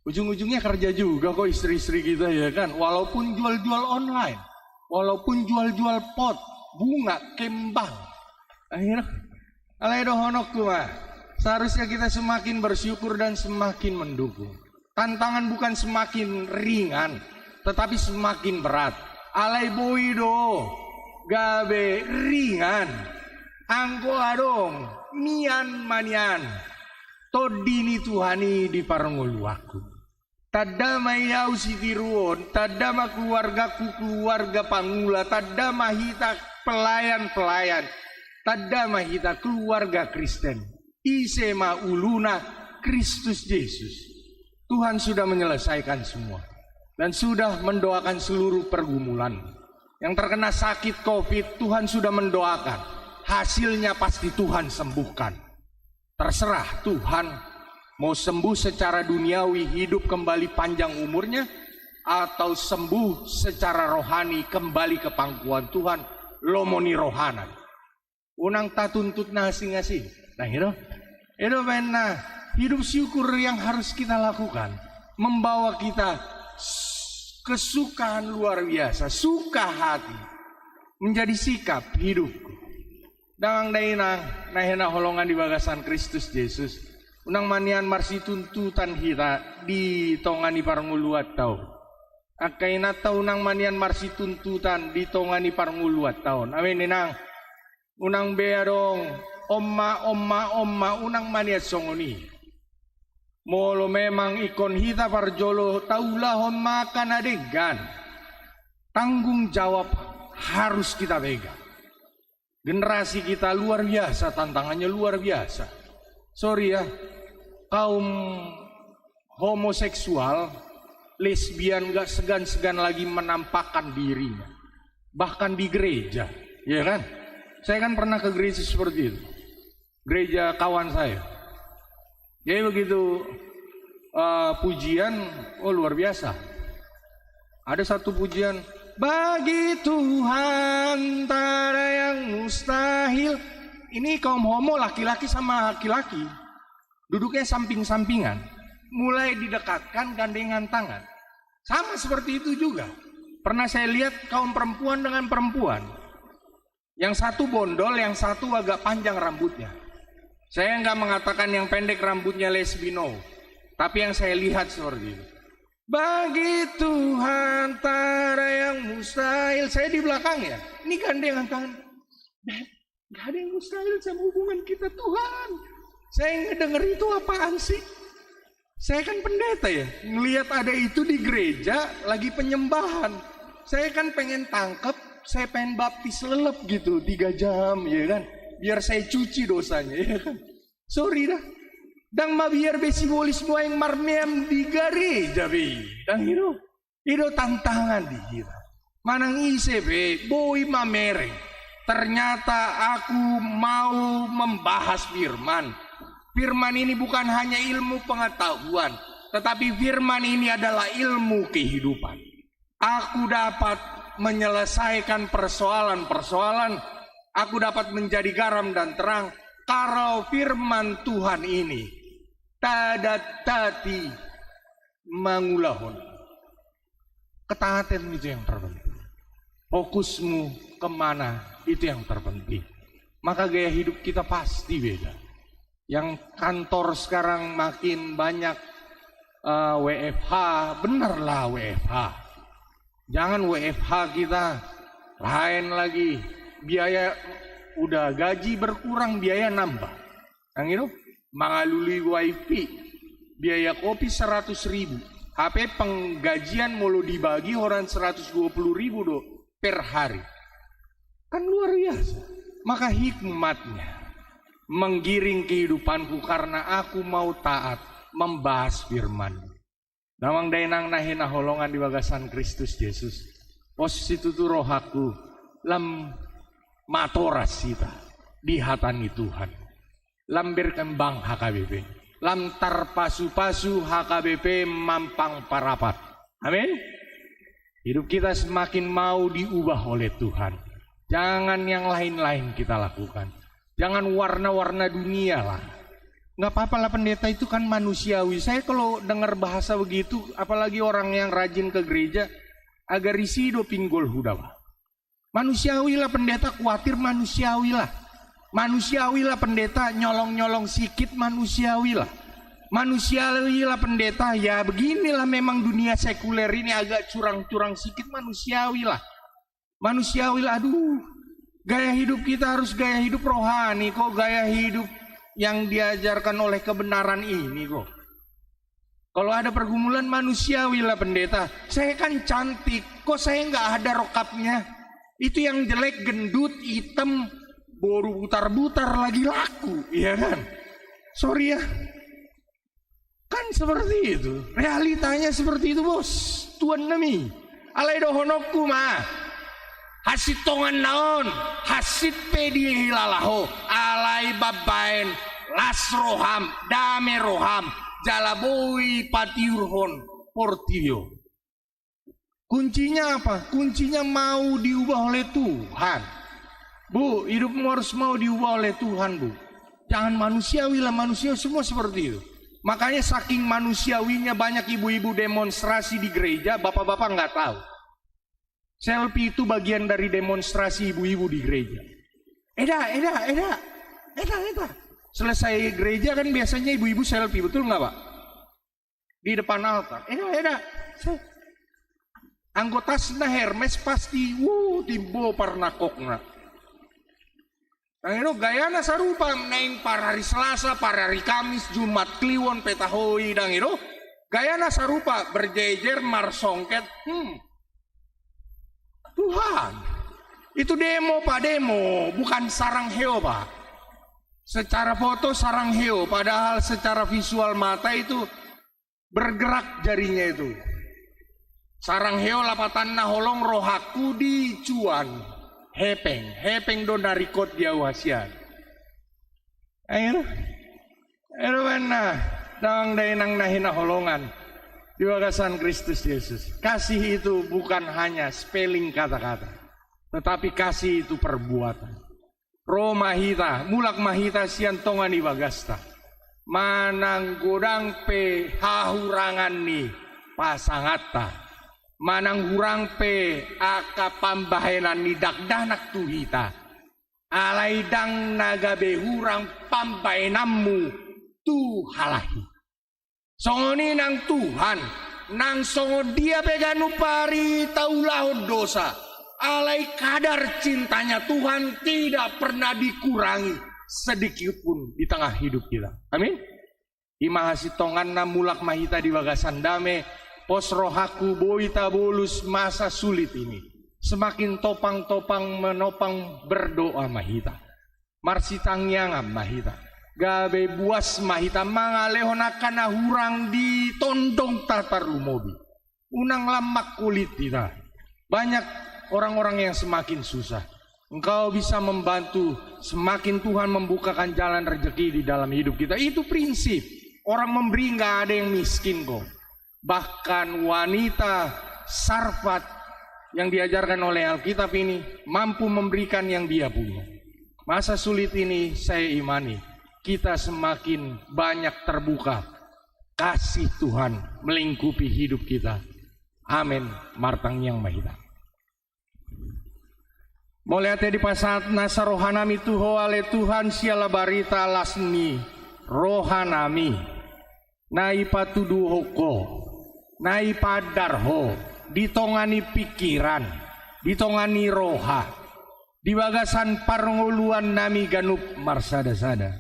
Ujung-ujungnya kerja juga kok istri-istri kita, ya kan? Walaupun jual-jual online, walaupun jual-jual pot, bunga, kembang. Akhirnya, alai dohononku ma, seharusnya kita semakin bersyukur dan semakin mendukung. Tantangan bukan semakin ringan, tetapi semakin berat. Alai boi do gabe ringan anggo adong nian ma nian Tondi ni Tuhan i di parngoluanku. Tanda ma i au sitiruon, tanda ma keluargaku keluarga pangula, tanda ma hita pelayan-pelayan, tanda ma hita keluarga Kristen. Ise ma uluna? Kristus Yesus. Tuhan sudah menyelesaikan semua dan sudah mendoakan seluruh pergumulan. Yang terkena sakit covid, Tuhan sudah mendoakan. Hasilnya pasti Tuhan sembuhkan. Terserah Tuhan mau sembuh secara duniawi, hidup kembali panjang umurnya, atau sembuh secara rohani, kembali ke pangkuan Tuhan, lomo ni rohana. Unang tatuntut na asing-asing. Nah, itu. Itu main, nah, hidup syukur yang harus kita lakukan. Membawa kita s-, kesukaan luar biasa, suka hati. Menjadi sikap hidupku. Damang dainang, na hinaholongan di bagasan Kristus Jesus. Unang ma nian marsituntutan hita di tonga ni parngoluanta on. Angka inanta, unang ma nian marsituntutan di tonga ni parngoluanta on. Amen, Inang. Unang be adong, on ma, on ma, on ma, unang ma nian songon i. Molo memang ingkon hita parjolo, taulahon ma angka na denggan. Tanggung jawab harus kita pegang. Generasi kita luar biasa, tantangannya luar biasa. Sorry ya, kaum homoseksual, lesbian nggak segan-segan lagi menampakkan dirinya. Bahkan di gereja, ya kan? Saya kan pernah ke gereja seperti itu. Gereja kawan saya. Jadi begitu eh, pujian, oh, luar biasa. Ada satu pujian, "Bagi Tuhan tak ada yang mustahil." Ini kaum homo, laki-laki sama laki-laki. Duduknya samping-sampingan. Mulai didekatkan, gandengan tangan. Sama seperti itu juga. Pernah saya lihat kaum perempuan dengan perempuan. Yang satu bondol, yang satu agak panjang rambutnya. Saya nggak mengatakan yang pendek rambutnya lesbi, no. Tapi yang saya lihat seperti itu. "Bagi Tuhan tak ada yang mustahil." Saya di belakang ya, ini gandengan tangan. "Beb, nggak ada yang mustahil sama hubungan kita, Tuhan." Saya ngedenger itu, apaan sih? Saya kan pendeta ya, ngelihat ada itu di gereja lagi penyembahan. Saya kan pengen tangkep, saya pengen baptis lelep gitu, tiga jam, ya kan? Biar saya cuci dosanya, ya kan? Sorry dah. Ndang mabiar be sibolis nuaeng marmeam di gareja be. Ndang i do. I do tantangan di hita. Manang ise pe, boi mamereng. Ternyata aku mau membahas firman. Firman ini bukan hanya ilmu pengetahuan, tetapi firman ini adalah ilmu kehidupan. Aku dapat menyelesaikan persoalan-persoalan, aku dapat menjadi garam dan terang kalau firman Tuhan ini tadat tati mangulahon. Ketaatan itu yang terpenting. Fokusmu kemana, itu yang terpenting. Maka gaya hidup kita pasti beda. Yang kantor sekarang makin banyak eh, W F H, benerlah W F H. Jangan W F H kita, lain lagi. Biaya udah gaji berkurang, biaya nambah. Yang itu, mangalului wifi, biaya kopi seratus ribu. Hape penggajian molo dibagi holan seratus dua puluh ribu do per hari. Kan luar biasa. Maka hikmatnya menggiring kehidupanku karena aku mau taat membahas firman. Damang dainang na hinaholongan di bagasan Kristus Jesus. Pos situtu rohangku, lam matoras hita di hata ni Tuhan. Lam berkembang H K B P. Lam tarpasu-pasu H K B P Mampang Parapat. Amin. Hidup kita semakin mau diubah oleh Tuhan. Jangan yang lain-lain kita lakukan. Jangan warna-warna dunia lah. Nggak apa-apa lah, pendeta itu kan manusiawi. Saya kalau dengar bahasa begitu, apalagi orang yang rajin ke gereja, agak risih do pinggolhu da bah. Manusiawi lah pendeta kuatir, manusiawi lah. Manusiawi lah pendeta nyolong-nyolong sikit, manusiawi lah. Manusiawi lah pendeta, ya beginilah memang dunia sekuler ini, agak curang-curang sikit, manusiawi lah. Manusiawi lah, aduh. Gaya hidup kita harus gaya hidup rohani kok, gaya hidup yang diajarkan oleh kebenaran ini kok. Kalau ada pergumulan, manusiawi lah pendeta. Saya kan cantik, kok saya nggak ada rokapnya? Itu yang jelek, gendut, hitam, boru butar-butar lagi laku, iya kan? Sorry ya. Kan seperti itu. Realitanya seperti itu, bos. Tuan nami. Alai dohononku ma, hasintonganna on, hansit pe dihilala ho, alai baen las roham, dame roham, jala boi patiurhon portibi on. Kuncinya apa? Kuncinya mau diubah oleh Tuhan. Bu, hidupmu harus mau diubah oleh Tuhan, Bu. Jangan manusiawi lah, manusia semua seperti itu. Makanya saking manusiawinya banyak ibu-ibu demonstrasi di gereja, bapak-bapak nggak tahu. Selfie itu bagian dari demonstrasi ibu-ibu di gereja. Eda, eda, eda. Eda, eda. Selesai gereja kan biasanya ibu-ibu selfie, betul nggak, Pak? Di depan altar. Eda, eda. Se- Anggo tasna Hermes pasti, uh, timbo parnangkokna. Ndang i do, gayana sarupa naeng parari Selasa, parari Kamis, Jumat Kliwon, Petahoi, ndang i do. Gayana sarupa, berjejer, marsongket. Hmm. Tuhan. Itu demo, Pak, demo, bukan sarang heo, Pak. Secara foto sarang heo, padahal secara visual mata itu bergerak jarinya itu. Sarang heo lapatanna holong rohangku di cuan. Hepeng, hepeng do na ringkot di au hasian. Ayo. Ero mana? Dang dainang na hinaholongan di bagasan Kristus Yesus. Kasih itu bukan hanya spelling kata-kata, tetapi kasih itu perbuatan. Ro ma hita, mulak ma hita sian tonga ni bagasta. Manang godang pe hahurangan ni pasanganta, manang hurang pe angka pambahenan ni dakdanak tu hita, alai ndang na gabe hurang pambahenanmu tu halak i. Songon i nang Tuhan, nang songon dia pe ganup ari taulahon dosa, alai kadar cintanya Tuhan tidak pernah dikurangi sedikit pun di tengah hidup kita. Amin. I ma hasintonganna, mulak ma hita di bagasan dame, pos rohangku boi tabolus masa sulit ini. Semakin topang-topang menopang, berdoa ma hita. Marsitangiangan ma hita. Gabe buas ma hita mangalehon angka na hurang di tondongta tarlumobi. Unang lam mangkulit hita. Banyak orang-orang yang semakin susah. Engkau bisa membantu, semakin Tuhan membukakan jalan rezeki di dalam hidup kita. Itu prinsip. Orang memberi nggak ada yang miskin kok. Bahkan wanita Sarfat yang diajarkan oleh Alkitab ini mampu memberikan yang dia punya. Masa sulit ini saya imani, kita semakin banyak terbuka kasih Tuhan melingkupi hidup kita. Amin. Martangiang ma hita. Mauliate dipasahat nasa rohanami tu Ho ale Tuhan, siala barita las ni rohanami, na ipatuduhon Ho, na ipaandar Ho di tonga ni pingkiran, di tonga ni roha, di bagasan parngoluannami ganup marsada-sada.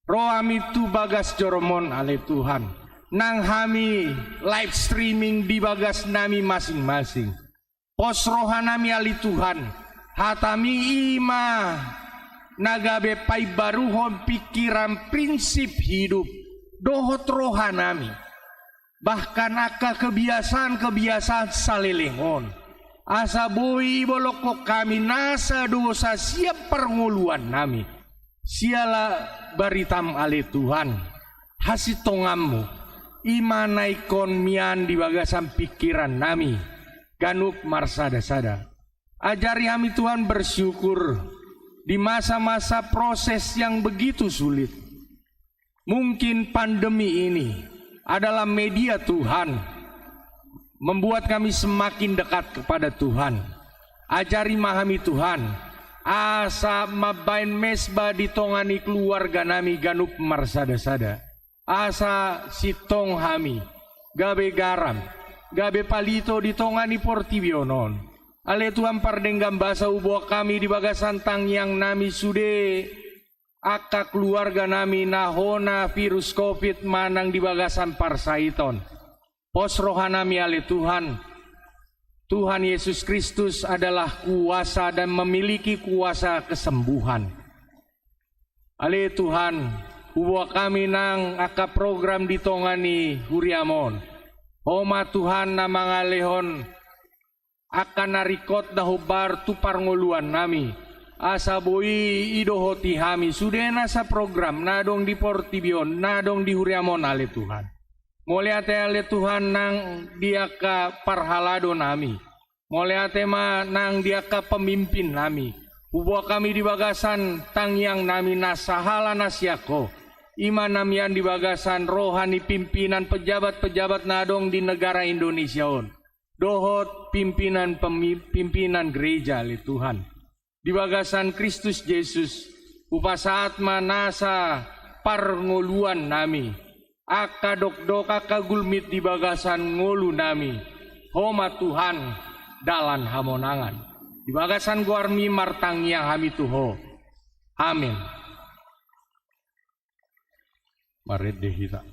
Ro hami tu bagas joroMon ale Tuhan, nang hami live streaming di bagasnami masing-masing. Pos rohanami ale Tuhan, hataMi i ma na gabe paimbaruhon pingkiran, prinsip hidup dohot rohanami. Bahkan angka kebiasaan-kebiasaan saleleng on, asa boi ibolongkon hami nasa dosa sian parngoluannami. Siala baritam ale Tuhan, hasintonganmu, i ma na ingkon mian di bagasan pingkirannami ganup marsada-sada. Ajari hami Tuhan bersyukur di masa-masa proses yang begitu sulit. Mungkin pandemi ini adalah media Tuhan membuat kami semakin dekat kepada Tuhan. Ajari ma hami Tuhan, asa mambahen mesbah di tonga ni keluarganami ganup marsada-sada. Asa sintong hami, gabe garam, gabe palito di tonga ni portibi on. Ale Tuhan, pardenggan basa huboan hami di bagasan tangiangnami sude angka keluarganami na hona virus covid manang di bagasan parsahiton. Pos rohanami ale Tuhan. Tuhan Yesus Kristus adalah kuasa dan memiliki kuasa kesembuhan. Ale Tuhan, huboan hami nang angka program di tonga ni huriaMon. Ho ma Tuhan na mangalehon angka na ringkot na hombar tu parngoluannami, asa boi idohoti hami sude nasa program na adong di portibi on, na adong di huriaMon ale Tuhan. Mauliate ale Tuhan nang di angka parhaladonami. Mauliate ma nang di angka pemimpinnami. Huboan hami di bagasan tangiangnami na sahala na sian Ho, i ma na mian di bagasan roha ni pimpinan pejabat-pejabat na adong di negara Indonesia on, dohot pimpinan pemi-, pimpinan gereja ale Tuhan. Di bagasan Kristus Jesus, hupasahat ma nasa parngoluannami, angka dokdok, angka gulmit di bagasan ngolunami. Ho ma Tuhan, dalan hamonangan. Di bagasan goarMi martangiang hami tu Ho. Amen. Marende hita.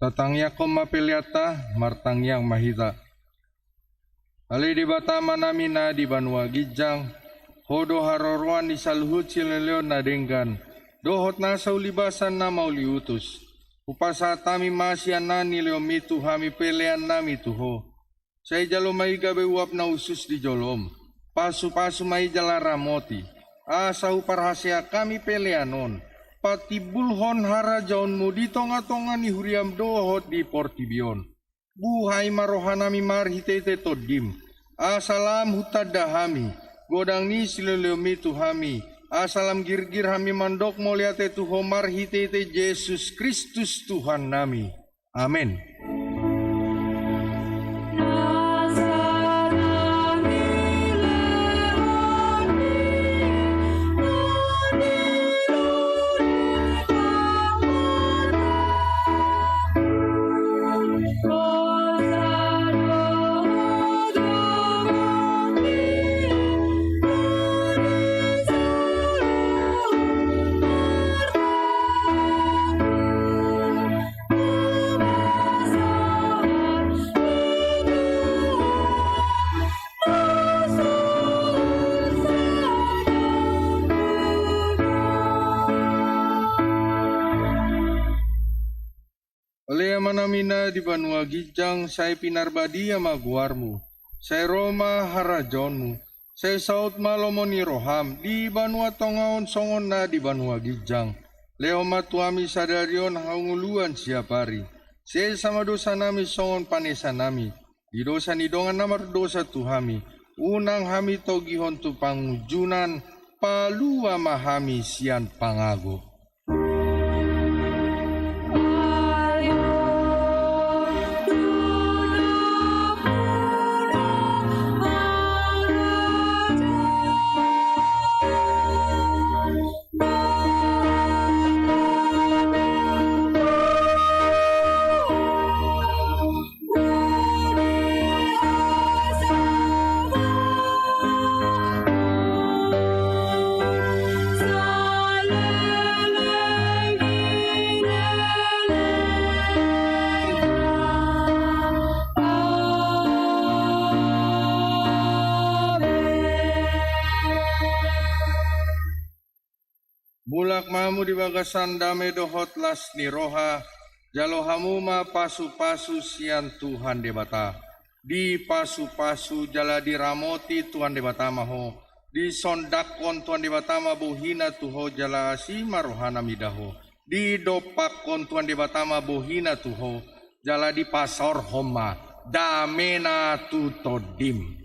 Tatangiangkon ma peleanta, martangiang ma hita. Ale Debata Amanami na di banua ginjang, Ho do haroroan ni saluhut silehonlehon na denggan, dohot nasa ulibasan na mauliutus. Hupasahat hami ma sian na nilehonMi tu hami peleannami tu Ho. Sai jalo ma i gabe uap na hushus di joloM. Pasupasu ma i jala ramoti, asa huparhaseang hami pelean on patimbulhon harajaonMu di tongatonga ni huriaM dohot di portibi on. Buhai ma rohanami marhitehite TondiM, asa lam hutanda hami godang ni silehonlehonMi tu hami, asa lam girgir hami mandok mauliate tu Ho marhitehite Jesus Kristus Tuhannami. Amen. Ale Amanami na di banua ginjang, sai pinarbadia ma goarMu, sai ro ma harajaonMu, sai saut ma lomo ni rohaM di banua tonga on songon na di banua ginjang. Lehon ma tu hami sadari on hangoluan siapari. Sesa ma dosanami songon panesanami di dosa ni dongan na mardosa tu hami. Unang hami togihon tu pangunjunan, palua ma hami sian pangago. Anak mamu di bagasan dame dohot las ni roha, jalo hamu ma pasu-pasu sian Tuhan Debata. Dipasupasu jala diramoti Tuhan Debata ma ho, disondanghon Tuhan Debata ma bohina tu ho jala asi ma rohana mida ho, didompakhon Tuhan Debata ma bohina tu ho, jala dipasaorhon ma damena tu tondim.